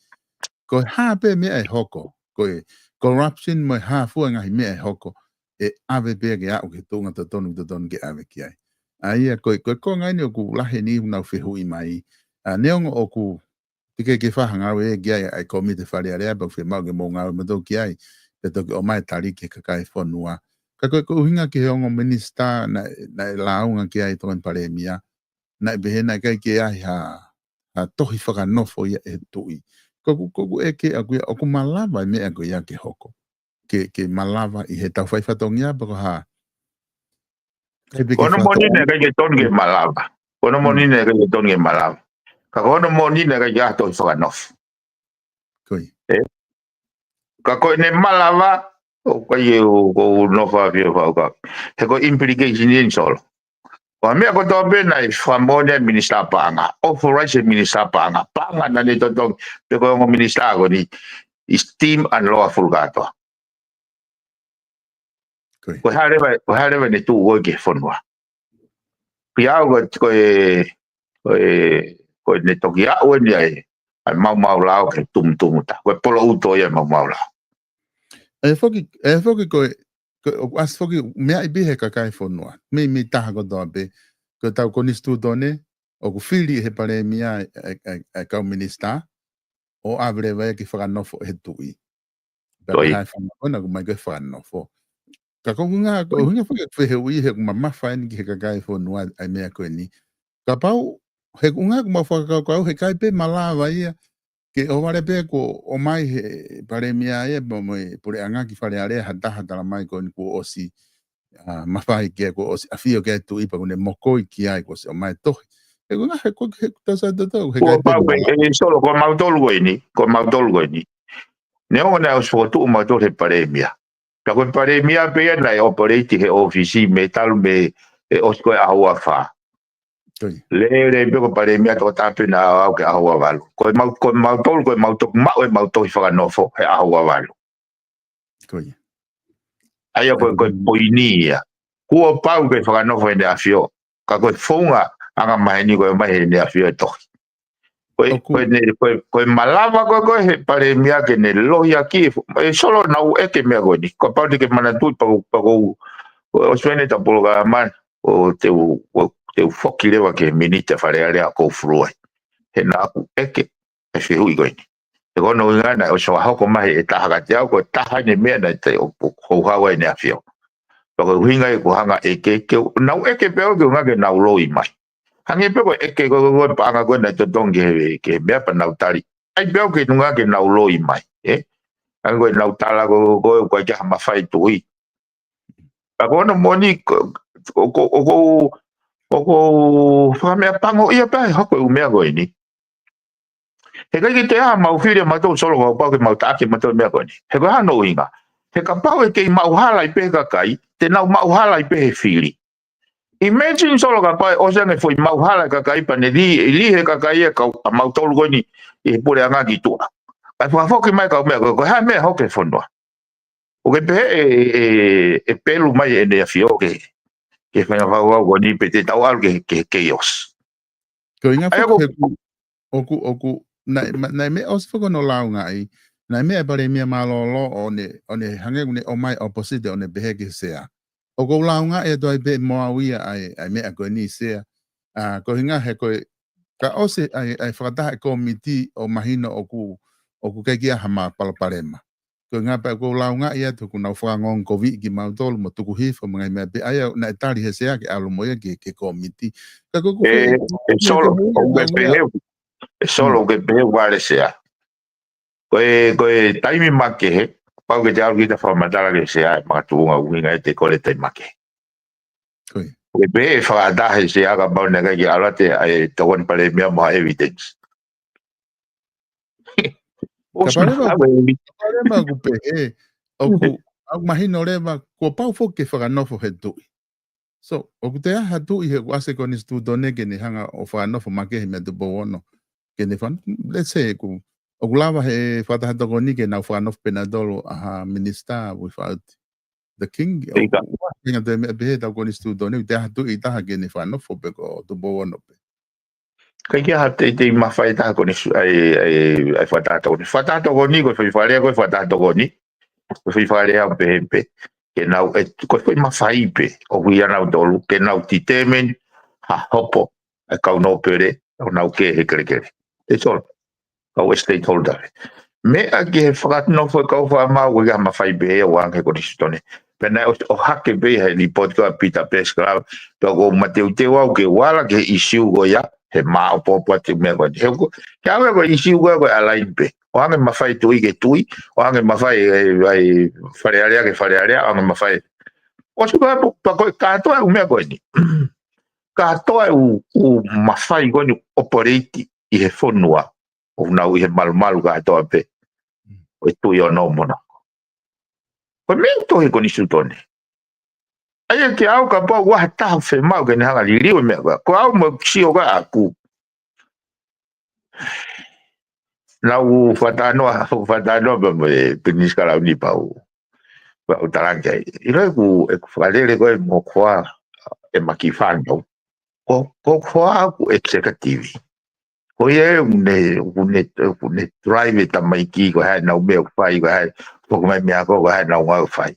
Ko e hā pē meʻa ʻe hoko, ko e corruption mo e hā fua e ngaahi meʻa ʻe hoko, ʻe ʻave pē ke aʻu ki he tuʻunga totonu, totonu ke ʻave ki ai. ʻA ia, ko e, ko e konga eni ʻoku lahi e niʻihi ʻoku nau fehuʻi mai. ʻA, neongo ʻoku teʻeki ke fai ha ngāue ki ai ʻa e Kōmiti Fale Alea, pea ʻoku fiemaʻu ke mou ngāue mautolu ki ai, pea toki ʻomai e tali ki he kakai e fonua. Ka ko e, ko e ʻuhinga ki he ongo minisitā naʻe, naʻe lāunga ki ai e Tokoni Palēmia, naʻe pehē naʻe ʻikai ke ʻi ai ha, ha tohi fakanofo ia ʻe he tuʻi. Ko ʻeku, ko ʻeku ʻeke ʻaʻaku ia, ʻoku malava e meʻa ko ia ke hoko. Ke, ke malava ʻi heʻetau fai fatongia pe ko e hā. ʻIkai pē ke Ko hono moʻoni fakatoʻo. naʻe ʻikai ke tonu ke malava. Ko hono moʻoni Mm. naʻe ʻikai ke tonu ke malava. Ka ko hono moʻoni naʻe ʻikai ke ʻi ai ha tohi fakanofo. Ko ia. Ē? Ka ko ʻene malava, ʻoku ʻikai ke u, ʻoku ou nofo ʻafio fakakaukau. He ko e implication eni, Solo. Ko e meʻa kotoa pē naʻe fakamoʻoni ʻe he minisitā paʻanga, authorize ʻe he minisitā paʻanga, paʻanga naʻa ne totongi, pe ko e ongo minisitā ko eni, is deemed unlawful kātoa. Ko ia. Ko e hā leva, ko e hā leva ʻene tuʻu ko ē ki he fonua. Pea ko e, ko e, ko e, ko ʻene toki aʻu eni ai, ʻa e maumau lao ki he tumutumu tā. Ko e poloʻuto ia e maumau lao. ʻE foki, ʻe foki ko e, ko e, ʻoku ʻasi foki meʻa ʻi pē he kakai e fonua. Mei, mei taha kotoa pē. Ko ʻetau konisitūtone, ʻoku fili ʻe he palēmia e, e, e, e kau minisitā, ʻo ʻave leva ia ke fakanofo ʻe he tuʻi. Pea Ko ia. pehē e fanga kona, ʻoku ʻomai ko e fakanofo. Ka ko e ʻuhinga, ko e ʻuhinga foki ʻeku fehuʻi he ʻoku mamafa eni ki he kakai e fonua ʻa e meʻa ko eni. Kapau, he ʻuhinga ʻoku mau fakakaukau, he ʻikai pē malava ia, ke ʻohovale pē kuo ʻomai he palēmia ia, mo, mo e puleʻanga ki Fale Alea ha taha talamai ko eni kuo ʻosi, ʻa, mafai ke kuo ʻosi ʻafio ki ai e tuʻi pea kuo ne mokoi ki ai kuo ʻosi ʻomai e tohi. He ʻoku ngā he ko, he tasa toto, he Kuo ʻikai pē pau ke, malava. ʻe Solo, ko mautolu ko eni, ko mautolu ko eni. Neongo naʻe ʻosi fokotuʻu mautolu he palēmia. Ka ko e palēmia pē ia naʻe operate he ʻōfisi mei talu mei he ʻosi ko ē ʻaho ua fā. Ko ia. Lele pē ko e palēmia tokotaha pē naʻa aʻu ki he ʻaho ua valu. Ko e mau, ko mautolu, ko e mau toki maʻu e mau tohi fakanofo he ʻaho ua valu. Ko ia. ʻA ia ko e, ko e Mm. poini ia. Kuo pau ke fakanofo ʻEne ʻAfio. Ka ko e founga angamaheni ko e ʻomai ʻe Heʻene ʻAfio e tohi. Ko e, ʻOku. ko e ne, ko e, ko e malava ko ē, ko ē he palēmia ke ne lohiakiʻi, ʻe Solo, naʻa ku ʻeke e meʻa ko eni. Kapau te ke manatuʻi pea ʻoku, pea ʻoku, ʻosi ʻeni ʻeta polokalama, ʻo te u, ʻo te u foki leva ki he miniti ʻa Fale Alea ʻoku ou fulu ai. He naʻa ku ʻeke e fehuʻi ko eni. He ko hono ʻuhinga naʻe ʻosi fakahoko mai ʻe he taha kiate au, ko e taha eni e meʻa naʻe te u, ʻoku ou houhau ai ʻEne ʻAfio. Pea ko e ʻuhinga ia ʻoku ou hanga ʻo ʻeke, ke u, naʻa ku ʻeke pē au ke ʻuhinga ke nau loi mai. Hangē pē ko e ʻeke ko, ko, ko e paʻanga ko ē naʻe totongi ki he, ki he meʻa pea nau tali. ʻAi pē au ke ʻuhinga ke nau loi mai, ē? Hangē ko ʻenau tala ko, ko, ko e ʻoku ʻikai ke ʻi ai ha mafai e tuʻi. Ka ko hono moʻoni, ko, ko, ko, ko, ko, ko fakameʻapangoʻia pē ʻa e hoko e ʻū meʻa ko eni. He ʻikai ke toe ʻi ai haʻamau fili ʻe mautolu, Solo, kapau ke mau taʻaki ʻe mautolu e meʻa ko eni. He ko e hā hono ʻuhinga? He kapau ʻe kei maʻu hala ai pē he kakai, te nau maʻu hala ai pē he fili. Imagine, Solo, kapau ʻe ʻosi ange e foʻi maʻu hala e kakai pea ne lī, lī he kakai e kau, ʻa mautolu ko eni ʻi he puleʻanga ki tuʻa. Kae fakafoki mai e kau meʻa ko, ko e hā e meʻa ʻe hoko ki he fonua? ʻOku ke pehē ʻe, ʻe, ʻe pelu mai ʻEne ʻAfio ke, ke fai ha fakakaukau ko eni pe te tau ʻalu ki he, ki he chaos? Ko e ʻuhinga ʻA ia foki ko he ʻoku, ʻoku, ʻoku, naʻe, ma-, naʻe meʻa ʻosi foki hono lāungaʻi, naʻe meʻa e palēmia mālōlō ʻo ne, ʻo ne hangē ʻoku ne ʻomai opposite ʻo ne pehē ki he sea. ʻOku ou lāungaʻi atu ai pē mo au ia ʻa e, ʻa e meʻa ko eni Sea. ʻA, ko e ʻuhinga he ko e, ka ʻosi ʻa e, ʻa e fakataha e kōmiti ʻo mahino ʻoku, ʻoku ʻikai ke ʻi ai ha ma palopalema. Ko e ʻuhinga pē ʻoku ou lāungaʻi atu ʻoku nau fakaongoongokoviʻi kimautolu mo tuku hifo mo e ngaahi meʻa pehē ʻa ia naʻe tali he Sea ke ʻalu mo ia ki he, ki he kōmiti. Ka ko e ʻoku ʻE, fai, ʻe Solo, ʻoku ke pehē, ʻe Solo, ʻoku ke pehē vale Sea. Ko e, ko e taimi makehe, pau ke te ʻalu kita fakamatala ki he Sea, ʻe makatuʻunga ʻuhinga ʻe te kole taimi makehe. Ko ia. Ko e pehē ʻe fakataha he Sea kapau naʻe ʻikai ke ʻalu atu ʻa e tokoni palēmia mo ha evidence. Ka ʻosi pau leva, ma-, ʻave evi- ka pau leva ʻoku pehē, ʻoku, ʻoku mahino leva, kuo pau foki ke fakanofo he tuʻi. So, ʻoku toe ʻi ai ha tuʻi he ʻoku ʻasi e konisitūtone ke ne hanga ʻo fakanofo makehe mei he Tupou Ono. Ke ne fan-, let's say, ʻoku, ʻoku lava he fakataha tokoni ke nau fakanofo pē nautolu ʻa ha minisitā without the king, ʻIkai. ʻOku ʻikai ke toe meʻa pehē ʻetau konisitūtone, ʻoku toe ʻi ai ha tuʻi ʻe taha ke ne fakanofo pe ko Tupou Ono pē. ʻIkai ke ʻi ai ha teitei mafai ʻe taha konisitū-, ʻa e, ʻa e, ʻa e fakataha tokoni. Fakataha tokoni, ko e foʻi fakalea ko e fakataha tokoni. Ko e foʻi fakalea ʻoku pehē pē. Ke nau, ʻe, ko e foʻi mafai pē ʻoku ʻia nautolu, ke nau determine ha hopo ʻa e kau nōpele ʻoku nau kē he kelekele. That's all. Kau e stakeholder. Meʻa ki he fakanofo e kau fakamaau, ʻoku ʻi ai ha mafai pē ia ʻoku ʻoange he konisitūtone. Pea naʻe ʻo, ʻohake pē ia he lipooti ko ia ʻa Peter Pascrell, pea ʻoku ou mateuteu au ke u ala ki he ʻīsiu ko ia, he māʻopoʻopo atu e meʻa ko eni. He ko, ke ʻave ko e ʻīsiu ko ia ko e align pē. ʻOange mafai tuʻi ki he tuʻi, ʻoange mafai e, e, e Fale Alea ki he Fale Alea, ʻoange mafai. ʻOsi ko ia pē, pea ko e kātoa e ʻū meʻa ko eni. Kātoa e ʻū, ʻū mafai ko eni ʻoku operate ʻi he fonua, ʻoku nau ʻi he malumalu kātoa pē ʻo e Tuʻi Ono ʻo Monako. Ko e meʻa ʻoku tohi he konisitūtone. ʻA ia ke ʻoua kapau ʻoku ʻi ai ha taha ʻoku fiemaʻu ke ne hanga ʻo liliu e meʻa ko ia. Ko au mo e sio ko ia ʻaku. Naʻa ku fakatalanoa, fakatalanoa pē mo e Pilinisi Kalauni pea u, pea u talaange ai. ʻIlo ʻeku, ʻeku fakalele ko ē mo Hokoa ʻe Makifano. Ko, ko Hokoa ʻoku executive. Ko ia ʻoku ne, ʻoku ne, ʻoku ne drive e tamaiki, ko e hā ʻenau meʻa ʻoku fai, ko e hā e foki mai meʻa ko, ko e hā ʻenau ngāue ʻoku fai.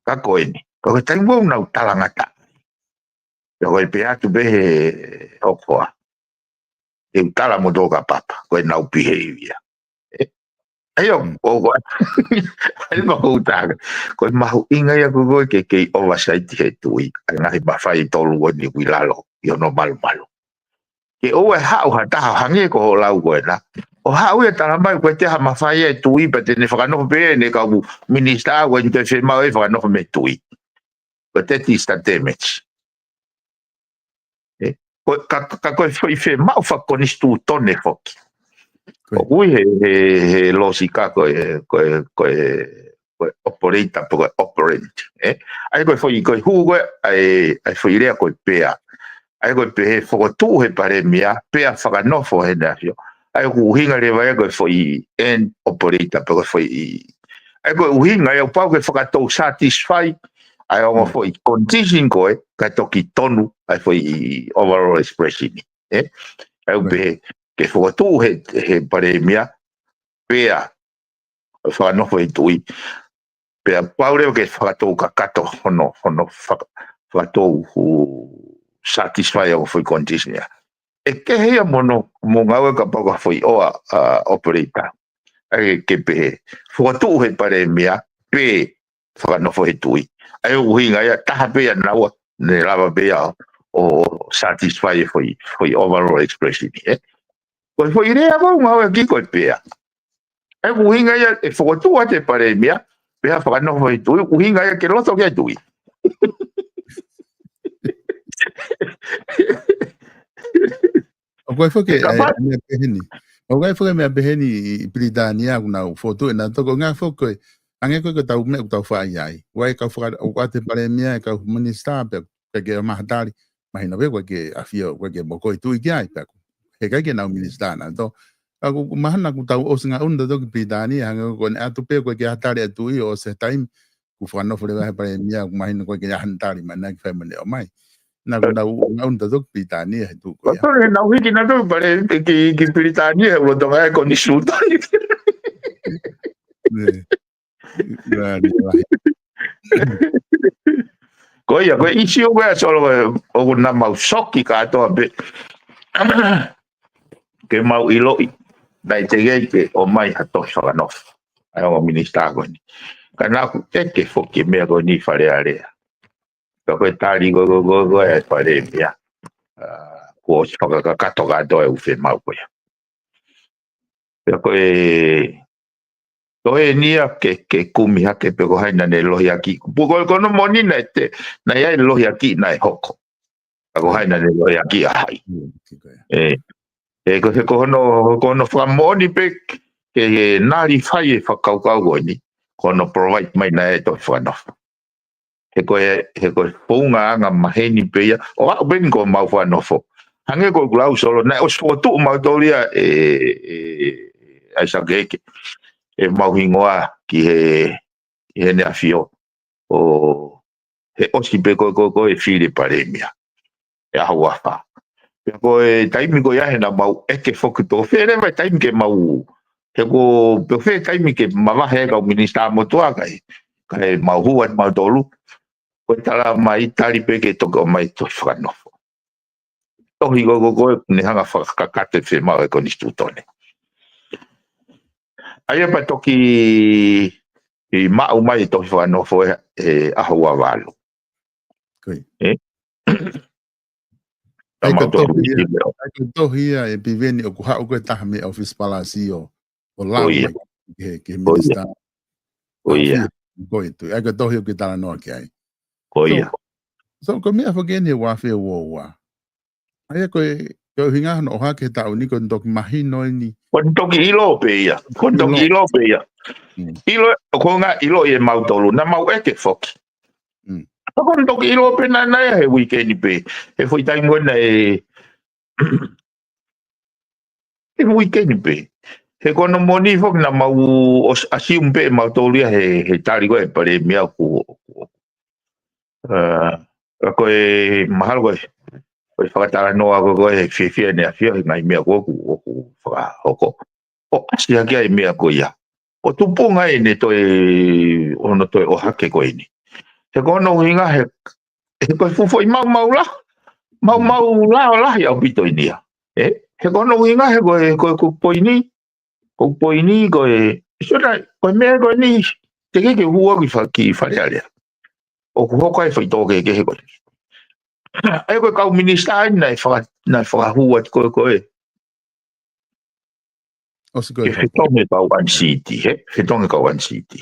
Ka ko eni, ka ko e taimi ʻoku nau talangataʻa. Ka ko e pehē atu pē he Hokoa. ʻE u tala mo tō ka papa, ko ʻenau behavior. ʻE, ʻa ia, Mm. ʻo, ʻo, ʻa ia ma ko u taka. Ko e mahuʻinga ia ko ē ke kei oversight he tuʻi, ʻa e ngaahi mafai ʻe tolu ko eni ʻoku ʻi lalo, ʻi hono malumalu. Ke ʻoua ʻe haʻu ha taha ʻo hangē ko hoʻo lau ko ena. ʻO haʻu ia ʻo tala mai ko e toe ʻi ai ha mafai ʻa e tuʻi pea te ne fakanofo pē ʻene kau minisitā ko eni toe fiemaʻu ʻe fakanofo mei he tuʻi. Ko e teti is the damage. ʻE, ko, ka, ka ko e foʻi fiemaʻu fakakonisitūtone foki. Ko ia. ʻOku ʻi he, he, he losika ko e, ko e, ko e, ko e operator, pe ko e operant, ē? ʻA ia ko e foʻi, ko e hū ko ē, ʻa e, ʻa e foʻi lea ko e pea. ʻA ia ko e pehē fokotuʻu he palēmia, pea fakanofo he ʻEne ʻAfio. ʻA ia ʻoku ʻuhinga leva ia ko e foʻi and operator, pe ko e foʻi. ʻA ia ko e ʻuhinga ia ʻoku pau ke fakatou satisfy ʻa e ongo Mm. foʻi condition ko ē, kae toki tonu ʻa e foʻi overall expression, ē? ʻA ia ʻoku Right. pehē ke fokotuʻu he, he palēmia, pea fakanofo he tuʻi, pea pau leva ke fakatou kakato hono, hono faka-, fakatou hu-, satisfy ʻa e ongo foʻi condition ia. ʻE kehe ia mo hono, mo e ngāue kapau ko ha foʻi ʻoa, ʻa, operator. ʻA ia ke pehē, fokotuʻu he palēmia, pe fakanofo he tuʻi. ʻA ia ʻoku ʻuhinga ia, taha pē ia naua, ne lava pē ia ʻo satisfy e foʻi, foʻi overall expression, ē? Ko e foʻi lea ko ē ʻoku ngāueʻaki ko e pea. ʻA ia ʻoku ʻuhinga ia ʻe fokotuʻu atu e palēmia, pea fakanofo he tuʻi, ʻoku ʻuhinga ia ke loto ki ai e tuʻi. ʻOku ʻi ai foki, ʻe, kapau ʻa e meʻa pehē ni. ʻOku ʻi ai foki e meʻa pehē ni ʻi, ʻi Pilitānia ʻoku nau fokotuʻu ʻenau toko. Ngaahi foki ko e, hangē ko e, ko e tau meʻa ʻoku tau fai ai. ʻOku ʻi ai e kau faka-, ʻoku ʻi ai e palēmia, e kau minisitā, pea ʻikai ke maʻu ha tali. Mahino pē ʻoku ʻikai ke ʻafio, ʻoku ʻikai ke mokoi tuʻi ki ai, pea ʻoku heʻikai ke nau minisitā nautolu. Ka ʻoku mahalo kuo tau ʻosi ngaʻunu tautolu ki Pilitānia, hangē ko ʻene ʻatu pē ʻoku ʻikai ke ʻi ai ha tali ʻa e tuʻi ʻo ʻosi e taimi, kuo fakanofo leva he palēmia, ʻoku mahino ʻoku ʻikai ke ʻi ai ha tali, mahino ʻikai fai mo ʻene ʻomai. Naʻa kuo tau ngaʻunu tautolu ki Pilitānia he tuʻu ko ia. Ko e nau hiki nautolu ki pale-, ki, ki Pilitānia, he ʻoku lolotonga e konisitūtone. Nē. Nā, nē, lahi. Ko ia, ko e ʻīsiu ko ē Solo, ʻoku na mau soki kātoa pē ke mau ʻiloʻi naʻe teʻeki ke ʻomai ha tohi fakanofo ʻa e ongo minisitā ko eni. Ka naʻa ku ʻeke foki e meʻa ko eni Fale Alea. Ka ko e tali ko ē, ko ē, ko ē, ko ē ʻa e Palēmia. Kuo ʻosi fakakakato kātoa e ʻū fiemaʻu ko ia. Pea ko e toe eni ia ke, ke kumi hake pe ko hai naʻa ne lohiakiʻi. Pea ko e, ko hono moʻoni naʻe te, naʻe ʻi ai e lohiakiʻi naʻe hoko. Ka ko hai naʻa ne lohiakiʻi ʻa hai. ʻE, ʻe ko, ko hono, ko hono fakamoʻoni pē ke, ke nali fai e fakakaukau ko eni. Ko hono provide mai naʻe tohi fakanofo. He ko e, he ko e founga anga maheni pē ia, ʻo aʻu pē eni ko mau fakanofo. Hangē ko ʻeku lau Solo, naʻe ʻosi fokotuʻu mautolu ia ʻe, ʻe, ʻe ʻAisake Eke, ʻe mau hingoa ki he, ki heʻene ʻafio. ʻO he ʻosi pē ko, ko, ko e fili Palēmia. ʻE ʻaho ua fā. Pea ko e taimi ko ia he naʻa mau ʻeke foki pe ko fē leva e taimi ke mau, he ko, pe ko fē taimi ke mavahe ai kau minisitā motuʻa kae, kae mau hū atu mautolu. Ko e tala mai tali pē ke toki ʻomai tohi fakanofo. Tohi ko, ko, ko ē ne hanga fakakakato e fiemaʻu e konisitūtone. ʻA ia pea toki ʻi maʻu mai e tohi fakanofo ʻe, ʻe ʻaho ua valu. Ko ia. ʻE? ʻAi ko e tohi ia, ʻai ko e tohi ia ʻe Piveni ʻoku haʻu ko e taha mei ʻOfisi Palasi ʻo, ʻo lau mai ki he, ki he minisitā. Ko ia. Ko e tohi ʻoku ke talanoa ki ai. Ko ia. So, ko e meʻa foki eni ʻe ua afe ua ua. ʻA ia ko e, ko e ʻuhinga hono ʻohake he taʻu ni ko e toki mahino eni. Ko e toki ʻilo pē ia. Ko e toki ʻilo pē ia. ʻIlo, ko e ngaahi ʻilo ʻe mautolu. Naʻa mau ʻeke foki. Ka ko e toki ʻilo pē naʻa, naʻe he uike ni pē. He foʻi taimi ko ē naʻe, he uike ni pē. He ko hono moʻoni foki naʻa mau ʻosi assume pē mautolu ia he, he tali ko ē Palēmia ʻoku, ʻoku, ʻa, ka ko e mahalo ko e, ko e fakatalanoa ko, ko e fiefia ʻene ʻafio he ngaahi meʻa ko ē ʻoku, ʻoku fakahoko. ʻO ʻasi hake ai e meʻa ko ia. ʻO tupunga ʻene toe, hono toe ʻohake ko eni. He ko hono ʻuhinga he, he ko e fuʻu foʻi maumau la, maumau lao lahi ʻaupito eni ia. ʻE, he ko hono ʻuhinga he ko e, ko e, ko e poini, ko e poini, ko e, sona, ko e meʻa ko eni, teʻeki ke hū au ki fa-, ki Fale Alea. ʻOku hoko ai e faitoʻo kehekehe ko eni. ʻA ia ko e kau minisitā eni naʻe faka-, naʻe fakahū atu ko ē, ko ē. ʻOsi ko e, ke fetongi kau unseat, he? Fetongi kau unseat.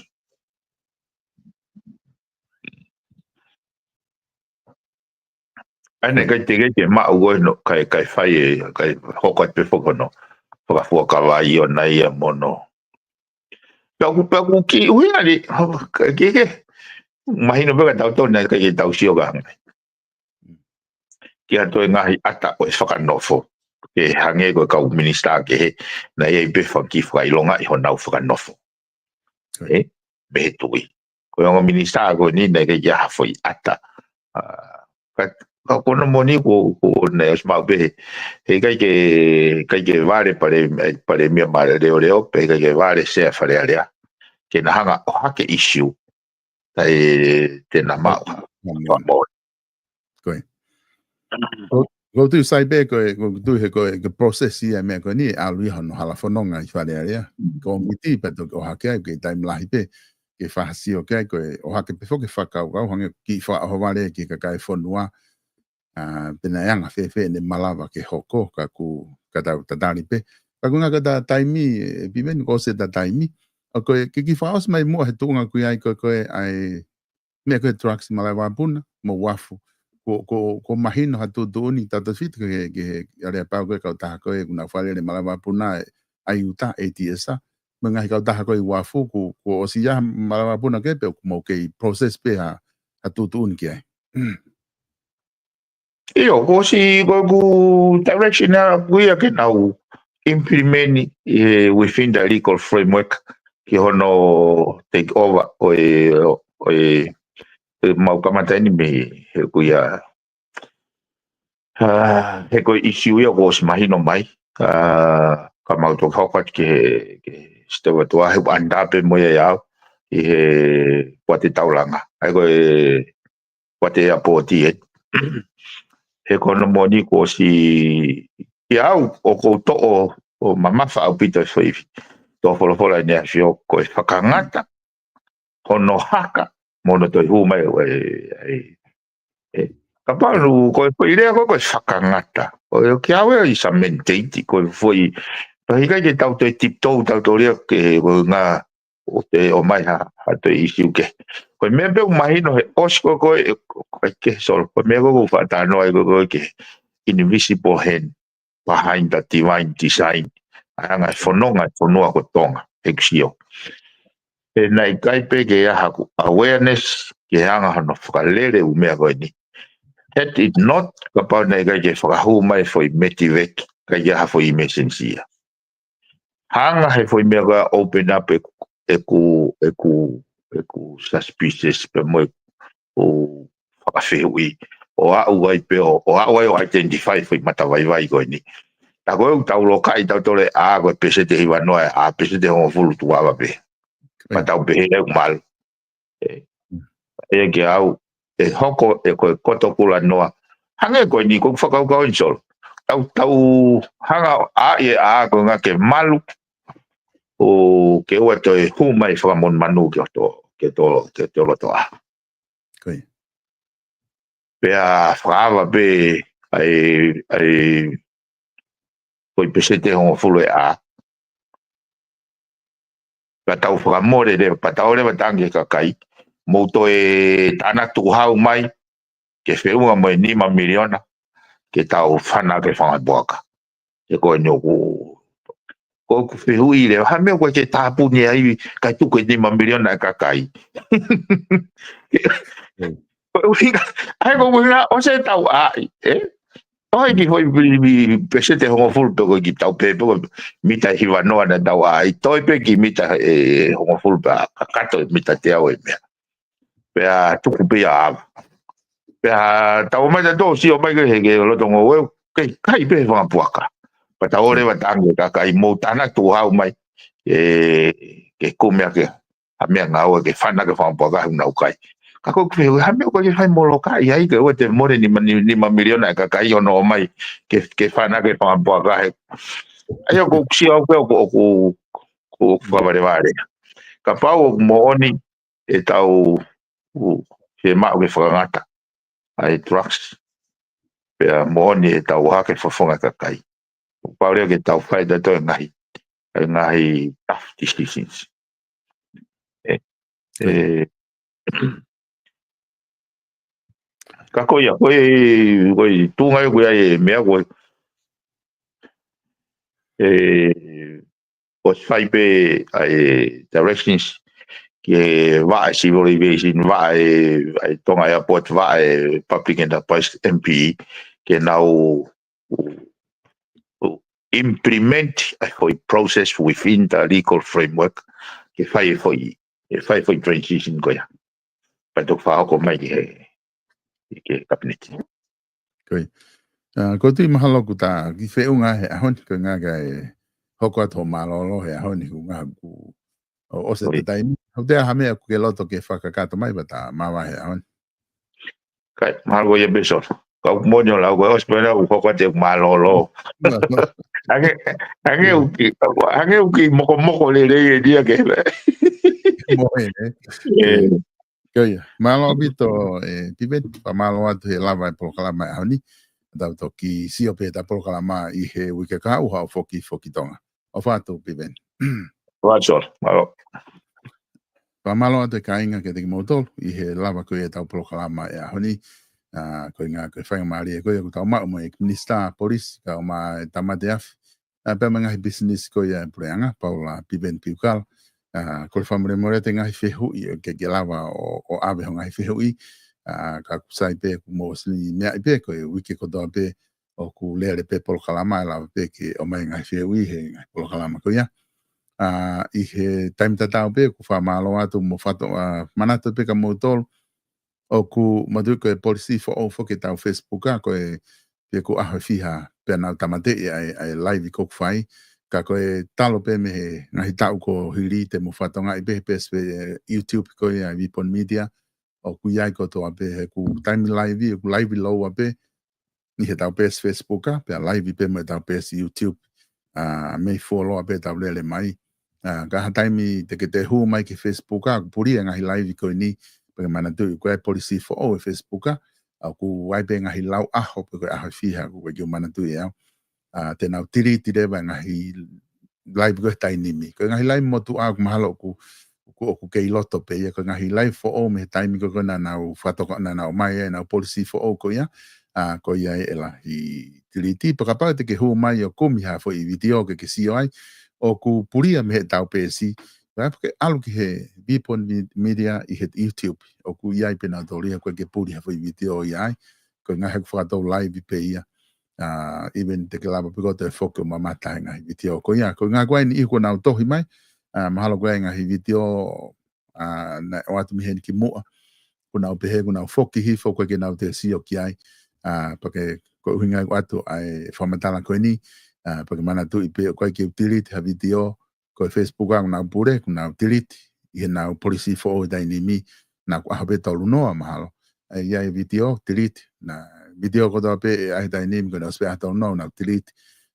ʻA ia naʻe ʻikai teʻeki ke maʻu ko ē hono, kae, kae fai e, kae hoko atu pē foki hono fakafuakava ʻiate ia mo hono. Pea ʻoku, pea ʻoku kiʻi ʻuhinga ni, ke, ke, mahino pē ka tau tau naʻe ʻikai ke tau sio ka hanga ki ha toe ngaahi ʻata ʻo e fakanofo. Ke hangē ko e kau minisitā kehe, naʻe ʻi ai pē faka-, kiʻi fakaʻilonga ʻi honau fakanofo. ʻE, mei he tuʻi. Ko e ongo minisitā ko eni naʻe ʻikai ke ʻi ai ha foʻi ʻata. ʻA, ka, ka ko hono moʻoni ko, ko naʻe ʻosi maʻu pē he, he ʻikai ke, ʻikai ke vale Pale-, Palēmia Malieleoleo, pea ʻikai ke vale Sea Fale Alea. Ke na hanga ʻohake ʻīsiu. ʻAi, te na maʻu ha, ha moʻoni. Ko e. Ko, ko tu sai pē ko e, ko tu he ko e, ko e process ia meʻa ko eni, ʻalu ia hono hala fononga ʻi Fale Alea. Ko e miti pē toki ʻohake ai, ko e taimi lahi pē, ke fakasio ki ai, ko e ʻohake pē foki fakakaukau, hangē kiʻi fakaʻohovale ki he kakai e fonua, ʻa, pe naʻe anga fēfē ʻene malava ke hoko, ka ʻoku, ka tau tatali pē. Ka ʻoku ngata ʻeta taimi, ʻe Piveni ko e ʻosi ʻeta taimi. ʻA ko e, ke kiʻi fakaʻosi mai muʻa he tuʻunga ʻoku ʻi ai ko e, ko e, ʻa e, meʻa ko e trucks malaʻe vakapuna, mo uafu. Ko, ko, ko mahino ha tuʻutuʻuni, tautautefito ki he, ki he, aleapau ko e kautaha ko ē, ʻoku nau fālele malaʻe vakapuna, ʻa e ʻAiuta, ʻa e ʻAiuta. Mo e ngaahi kautaha ko ē uafu, ko, ko e ʻosi ia malaʻe vakapuna ke pē, ʻoku mou kei process pē ha, ha tuʻutuʻuni ki ai. ʻIo, ko e ʻosi ko ʻeku direction ʻaʻaku ia ke nau implement ʻi he within the legal framework ki hono take over ʻo e, ʻo e, ʻe mau kamata eni mei he ʻoku ia, ʻa, he ko e ʻīsiu ia kuo ʻosi mahino mai, ʻa, ka mau toki hoko atu ki he, ki he step atu ʻa he ʻanda pē mo ia ʻi au, ʻi he poate taulanga. ʻA ia ko e kuo te apooti e. He ko hono moʻoni kuo ʻosi, kiate au ʻoku ou toʻo ʻo mamafa ʻaupito e foʻi tō folofola ʻa e ʻAfio ko e fakangata hono haka mo hono toe hū mai ʻo e, e, e. Kapau ko e foʻi lea ko e, ko e fakangata. Ko e kiate au ia is a mandate, ko e foʻi, pea ʻikai ke tau toe tiptoe, tau toe lea ke, ko e ngā, ʻo te ʻomai ha, ha toe ʻisiū kehe. Ko e meʻa pē ʻoku mahino he ʻosi ko e, ko e, ko e ke Solo. Ko e meʻa ko e ʻoku ou faʻa talanoa ai ko e, ko e ke invisible hand behind the divine design. ʻA e anga e fononga e fonua ko Tonga, he ʻoku sio. He naʻe ʻikai pē ke ʻi ai haku awareness, ke hanga hono fakalele ʻū meʻa ko eni. Had it not, kapau naʻe ʻikai ke fakahū mai foʻi metiveki, ʻikai ke ʻi ai ha foʻi emergency ia. Hanga he foʻi meʻa ko e open up ʻeku, ʻeku, ʻeku, ʻeku suspicious pea mo ʻeku fakafehuʻi. ʻO aʻu ai pē ʻo, ʻo aʻu ai ʻo identify foʻi matavaivai ko eni. Tā ko e ʻoku tau lokaʻi tautolu e ʻā ko e peseti hiva noa e ʻā, peseti hongofulu tuʻu ava pē. Pea tau pehē ʻoku malu. E, e kiate au, ʻe hoko, ʻe ko e koto kula noa. Hangē ko eni ko e fakakaukau eni Solo. Tau, tau hanga ʻo ʻai e ʻā ko e ʻuhinga ke malu, ʻo ke ʻoua toe hū mai fakamonumanu ki hoto, ki hoto, ki hoto loto ʻā. Ko ia. Pea fakaava pē ʻa e, ʻa e, foʻi peseti hongofulu e ʻā. Pea tau fakamole leva, pea tau leva talaange ki he kakai, mou toe tānaki tukuhau mai, ke feʻunga mo e nima miliona, ke tau fana ke fanga puaka. He ko eni ʻoku, ko ʻeku fehuʻi leva, ha meʻa ʻoku ʻikai ke tāpuni ai, kae tuku e nima miliona e kakai. Ko e ʻuhinga, ʻa e ko e ʻuhinga, ʻosi e tau ʻai, e? Toe ki foʻi, foʻi, foʻi peseti hongofulu pē ko e kiʻi tau pē, pē ko e mita hiva noa naʻa tau ʻai, toe pē ki mita e hongofulu pē, kakato e mita teau e meʻa. Pea tuku pē ia ava. Pea tau mai tautolu sio mai ke he ke loto ngoue, ke kai pē fanga puaka. Pea tau leva talaange ki he kakai mou tānaki tukuhau mai, e, ke kumi ake ha meʻangāue ke fana ke fanga puaka he ʻoku nau kai. Ka ko e fehuʻi, ha meʻa ʻoku ʻikai ke fai molokaʻi ai ke ʻoua te mole nima, nima, nima miliona e kakai hono ʻomai ke, ke fana ke fanga puaka he. ʻA ia ʻoku ou sio au pē ʻoku, ʻoku, ʻoku fakavalevale. Kapau ʻoku moʻoni ʻetau, ʻū, fiemaʻu ke fakangata ʻa e drugs. Pea moʻoni ʻetau hake fofonga kakai. Kuo pau leva ke tau fai tautolu e ngaahi, e ngaahi tough decisions. E, e, ka ko ia, ko e, ko e tuʻunga ʻoku ʻi ai e meʻa ko e, e, ʻosi fai pē ʻa e directions ki he vaʻe civil aviation, vaʻe, ʻa e Tonga Airport, vaʻe public enterprise M P, ke nau ʻū, ʻū implement ʻa e foʻi process within the legal framework, ke fai e foʻi, ke fai e foʻi transition ko ia. Pea toki fakahoko mai ki he, ki he kapineti. Ko ia. ʻA, ko e tui mahalo ʻoku ta kiʻi feʻunga he ʻaho ni, ko e ʻuhinga kae hoko atu hoʻo mālōlō he ʻaho ni, ko e ʻuhinga ʻoku ʻosi ʻa e taimi. ʻOku ʻi ai ha meʻa ʻoku ke loto ke fakakakato mai pea ta māvae he ʻaho ni? ʻIkai, mahalo ko ia pē Solo. Ka ʻoku moʻoni ʻo lau ko e ʻosi pē naʻa ku hoko atu ʻeku mālōlō. Hangē, hangē ʻoku kiʻi, hangē ʻoku kiʻi mokomoko lelei e dia ke. Moʻoni, e? E. Ko ia. Mālō ʻaupito, e, Piveni, fakamālō atu he lava e polokalama e ʻaho ni. Tau toki sio pē he ʻeta polokalama ʻi he uike kahaʻu haʻo foki, foki Tonga. ʻOfa atu, Piveni. ʻOfa atu, mālō. Fakamālō atu e kāinga kiate kimoutolu ʻi he lava ko ia ʻetau polokalama e ʻaho ni. ʻA, ko e ʻuhinga ko e faingamālie ko ia ʻoku tau maʻu mo e Minisitā Polisi, kae ʻumaʻā e Tāmate Afi, ʻa, pea mo e ngaahi pisinisi ko ia e puleʻanga, Paula Piveni Piukala. ʻA, kole fakamolemole atu e ngaahi fehuʻi ʻoku ke lava ʻo, ʻo ʻave hoʻo ngaahi fehuʻi. ʻA, ka ʻoku sai pē kuo mou ʻosi meaʻi pē ko e uike kotoa pē ʻoku lele pē polokalama, ʻe lava pē ke ʻomai e ngaahi fehuʻi he ngaahi polokalama ko ia. ʻA, ʻi he taimi tatau pē, ʻoku fakamālō atu mo fakato-, ʻa, manatu pē kia moutolu, ʻoku mātuʻaki ko e polisi foʻou foki ʻetau Facebook, ʻa, ko e, pea ʻoku ʻaho ʻe fiha pea nau tāmateʻi ʻa e, ʻa e live ʻoku fai. Ka ko e talu pē mei he ngaahi taʻu kuo hili te mou fakatokangaʻi pē he peesi pē, e, YouTube ko ia ʻa e Vipon Media. ʻoku ʻi ai kotoa pē he ʻoku taimi live, ʻoku live loua pē ʻi heʻetau peesi Facebook, pea live pē mo ʻetau peesi YouTube. ʻA, mei fuoloa pē ʻetau lele mai. ʻA, ka ha taimi te ke toe hū mai ki Facebook, ʻoku puli e ngaahi live ko eni, pea ke manatuʻi ko e policy foʻou e Facebook, ʻa, ʻoku ʻi ai pē ngaahi lau ʻaho, pe ko e ʻaho ʻe fiha, ʻoku ʻikai ke u manatuʻi ʻe au. ʻA, te nau delete leva e ngaahi live ko e taimi ni. Ko e ngaahi live motuʻa ʻoku mahalo ʻoku, ʻoku, ʻoku kei loto pē ia, ko e ngaahi live foʻou mei he taimi ko ē naʻa nau fakatoka, naʻa nau ʻomai ai ʻenau policy foʻou ko ia, ʻa, ko ia ē ʻe lahi delete. Pea kapau te ke hū mai ʻo kumi ha foʻi vitiō ke ke sio ai, ʻoku puli ia mei heʻetau peesi, pea ke ʻalu ki he Vipon Mi-, Media ʻi he YouTube, ʻoku ʻi ai pē nautolu ia, ʻoku ʻikai ke puli ha foʻi vitiō ia ai, ko e ngaahi ʻoku fakatou live pē ia. ʻA, even te ke lava pē koe ʻo toe foki ʻo mamata he ngaahi vitiō ko ia. Ko e ngaahi ko eni ʻoku nau tohi mai, ʻa, mahalo ko e ngaahi vitiō, ʻa, naʻe ʻoatu mei heni ki muʻa, ʻoku nau pehē, ʻoku nau foki hifo, ʻoku ʻikai ke nau toe sio ki ai. ʻA, pea ke, ko e ʻuhinga ʻoku ʻoatu ʻa e fakamatala ko eni, ʻa, pea ke manatuʻi pē ʻoku ʻikai ke u delete ha vitiō, ko e Facebook ʻoku nau pule, ʻoku nau delete, ʻi heʻenau policy foʻou he taimi ni, naʻa ku ʻaho pē tolu noa mahalo. ʻA ia e vitiō, delete, na vitiō kotoa pē ʻe ʻai he taimi ni, ko ʻenau ʻosi pē ʻaho tolu noa, nau delete.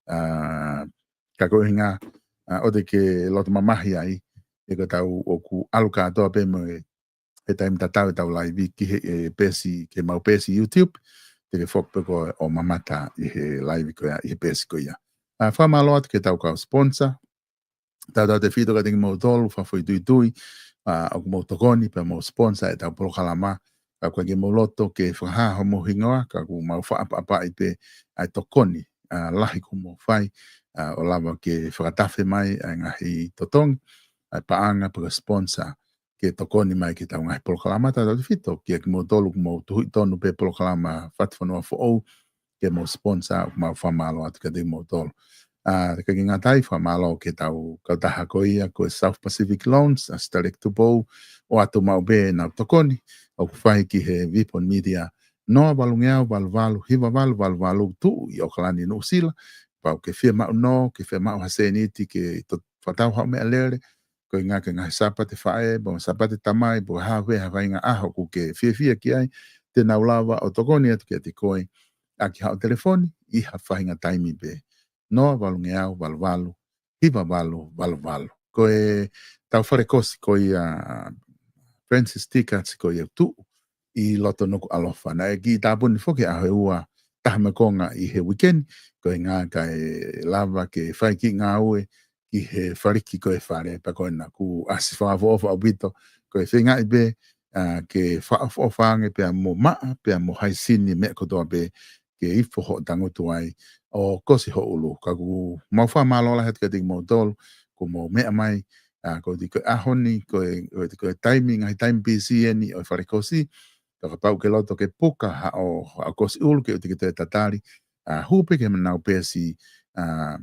ʻA, ka ko e ʻuhinga, ʻa, ʻoua te ke loto mamahi ai, he ko ʻetau ʻoku ʻalu kātoa pē mo e, he taimi tatau ʻetau live ki he, e, peesi, ki heʻemau peesi YouTube, te ke foki pē koe ʻo mamata ʻi he live ko ia, ʻi he peesi ko ia. ʻA, fakamālō atu ki heʻetau kau sponsor, tautautefito kiate kimoutolu, fakafoʻituitui, ʻa, ʻoku mou tokoni, pea mou sponsor ʻetau polokalama, ka ʻoku ʻikai ke mou loto ke fakahā homou hingoa, ka ʻoku mau fakaʻapaʻapaʻi pē ʻa e tokoni, ʻa, lahi ʻoku mou fai, ʻa, ʻo lava ke fakatafe mai ʻa e ngaahi totongi, ʻa e paʻanga pe ko e sponsor, ke tokoni mai ki heʻetau ngaahi polokalama, tautautefito kiate kimoutolu ʻoku mou tuhuʻi tonu pē polokalama Fatufonua Foʻou, ke mou sponsor, ʻoku mau fakamālō atu kiate kimoutolu. ʻA, ʻikai ke ngata ai, fakamālō ki heʻetau kautaha ko ia, ko e South Pacific Loans, ʻa Sitaleki Tupou, ʻoatu maʻu pē ʻenau tokoni ʻoku fai ki he Vipon Media, noa valungeau valu valu hiva valu valu valu, tuʻu ʻi ʻOkalani, Nuʻusila. Kapau ʻoku ke fiemaʻu nō, ke fiemaʻu ha sēniti ke to-, fakatau haʻo meʻalele, ko e ʻuhinga ki he ngaahi Sāpate Faʻē, pe ko e Sāpate Tamai, pe ko e hā fē ha faʻahinga ʻaho ʻoku ke fiefia ki ai, te nau lava ʻo tokoni atu kiate koe ʻaki haʻo telefoni ʻi ha faʻahinga taimi pē. Noa valungeau valu valu hiva valu valu valu. Ko ʻetau falekosi ko ia, Francis Tickets, ko ia ʻoku tuʻu ʻi loto Nukuʻalofa. Naʻe kiʻi tāpuni foki he ʻaho ʻe ua, taha mo e konga ʻi he weekend, ko e ʻuhinga kae lava ke fai kiʻi ngāue ki he faliki ko e fale, pea ko ena ʻoku ʻasi fakaʻofoʻofa ʻaupito, ko e feingaʻi pē, ʻa, ke fakaʻofoʻofa ange pea mo maʻa, pea mo haisini meʻa kotoa pē ke ifo hoʻo tangutu ai ʻo kosi ho ʻulu. Ka ʻoku mau fakamālō lahi atu kiate kimoutolu, ʻoku mou meʻa mai, ʻa, ko e ʻuhi ko e ʻaho ni, ko e, ko e, ko e taimi, ngaahi taimi pisi eni ʻo e falekosi, ka kapau ʻoku ke loto ke puka haʻo, haʻo kosi ʻulu ke ʻoua te ke toe tatali, ʻa, hū pē ki heʻenau peesi, ʻa,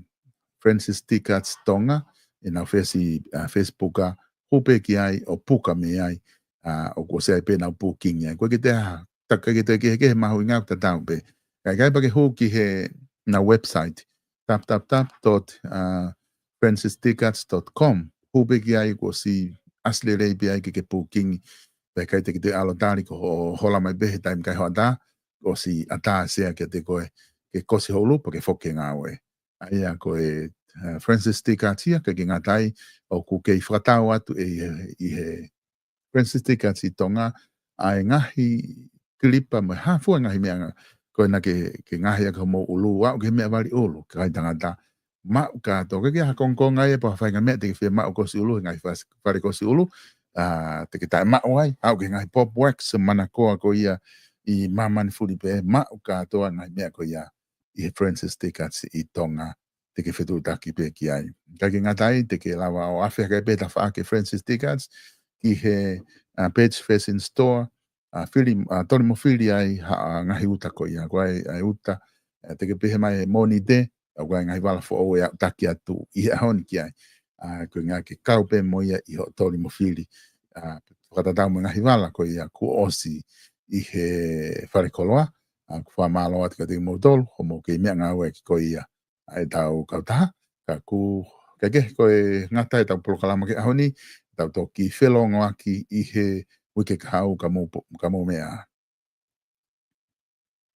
Francis Tickets Tonga, ʻenau peesi, ʻa, Facebook, ʻa, hū pē ki ai ʻo puka mei ai, ʻa, ʻoku ʻosi ʻi ai pē ʻenau booking ai. ʻOku ʻikai ke toe ha, ta-, ʻikai ke toe kehekehe mahuʻinga, ʻoku tatau pē. Ka ʻikai pē ke hū ki heʻenau website, w w w dot francis tickets dot com. Hū pē ki ai, kuo ʻosi ʻasi lelei pē ai ke ke booking. Pea ʻikai te ke toe ʻalu ʻo tali, ko hoʻo hola mai pē he taimi ʻikai hoʻatā, kuo ʻosi ʻatā e sea kiate koe ke kosi ho ʻulu pea ke foki ki he ngāue. ʻA ia ko e, ʻa, Francis Tickets ia, ʻikai ke ngata ai, ʻoku kei fakatau atu ʻe, ʻi he Francis Tickets ʻi Tonga ʻa e ngaahi kilipa mo e hā fua e ngaahi meʻa ko ena ke, ke ngaohi ʻaki homou ʻulu, aʻu ki he meʻavali ʻulu, kakai tangata, maʻu kātoa. ʻIkai ke ʻi ai ha kongokonga ia pe ko ha faʻahinga meʻa te ke fiemaʻu kosi ʻulu he ngaahi fas-, fale kosi ʻulu, ʻa, te ke taʻemaʻu ai, aʻu ki he ngaahi pop wax, manakoa ko ia ʻi māmani fuli pē, maʻu kātoa e ngaahi meʻa ko ia ʻi he Francis Tickets ʻi Tonga, te ke fetuʻutaki pē ki ai. ʻIkai ke ngata ai, te ke lava ʻo afe hake pē tafaʻaki Francis Tickets ki he, ʻa, Page Fashion Store, ʻa, fili, ʻa, toli mo fili ai ha, ʻa, ngaahi uta ko ia, ko e, ʻa, uta, ʻa, te ke pehē mai he Mōnite, ʻa, ko e ngaahi vala foʻou ʻe aʻutaki atu ʻi he ʻaho ni ki ai. ʻA, ko e ʻuhinga ke kau pē mo ia ʻi hoʻo toli mo fili. ʻA, fakatatau mo e ngaahi vala ko ia kuo ʻosi ʻi he fale koloa, ʻa, ʻoku fakamālō atu kiate kimoutolu, hoʻomou kei meʻangāueʻaki ko ia ʻa ʻetau kautaha, ka ʻoku, kae kehe ko e ngata ʻetau polokalama ki he ʻaho ni, tau toki felōngoaki ʻi he uike kahaʻu ka mou po-, ka mou meʻa.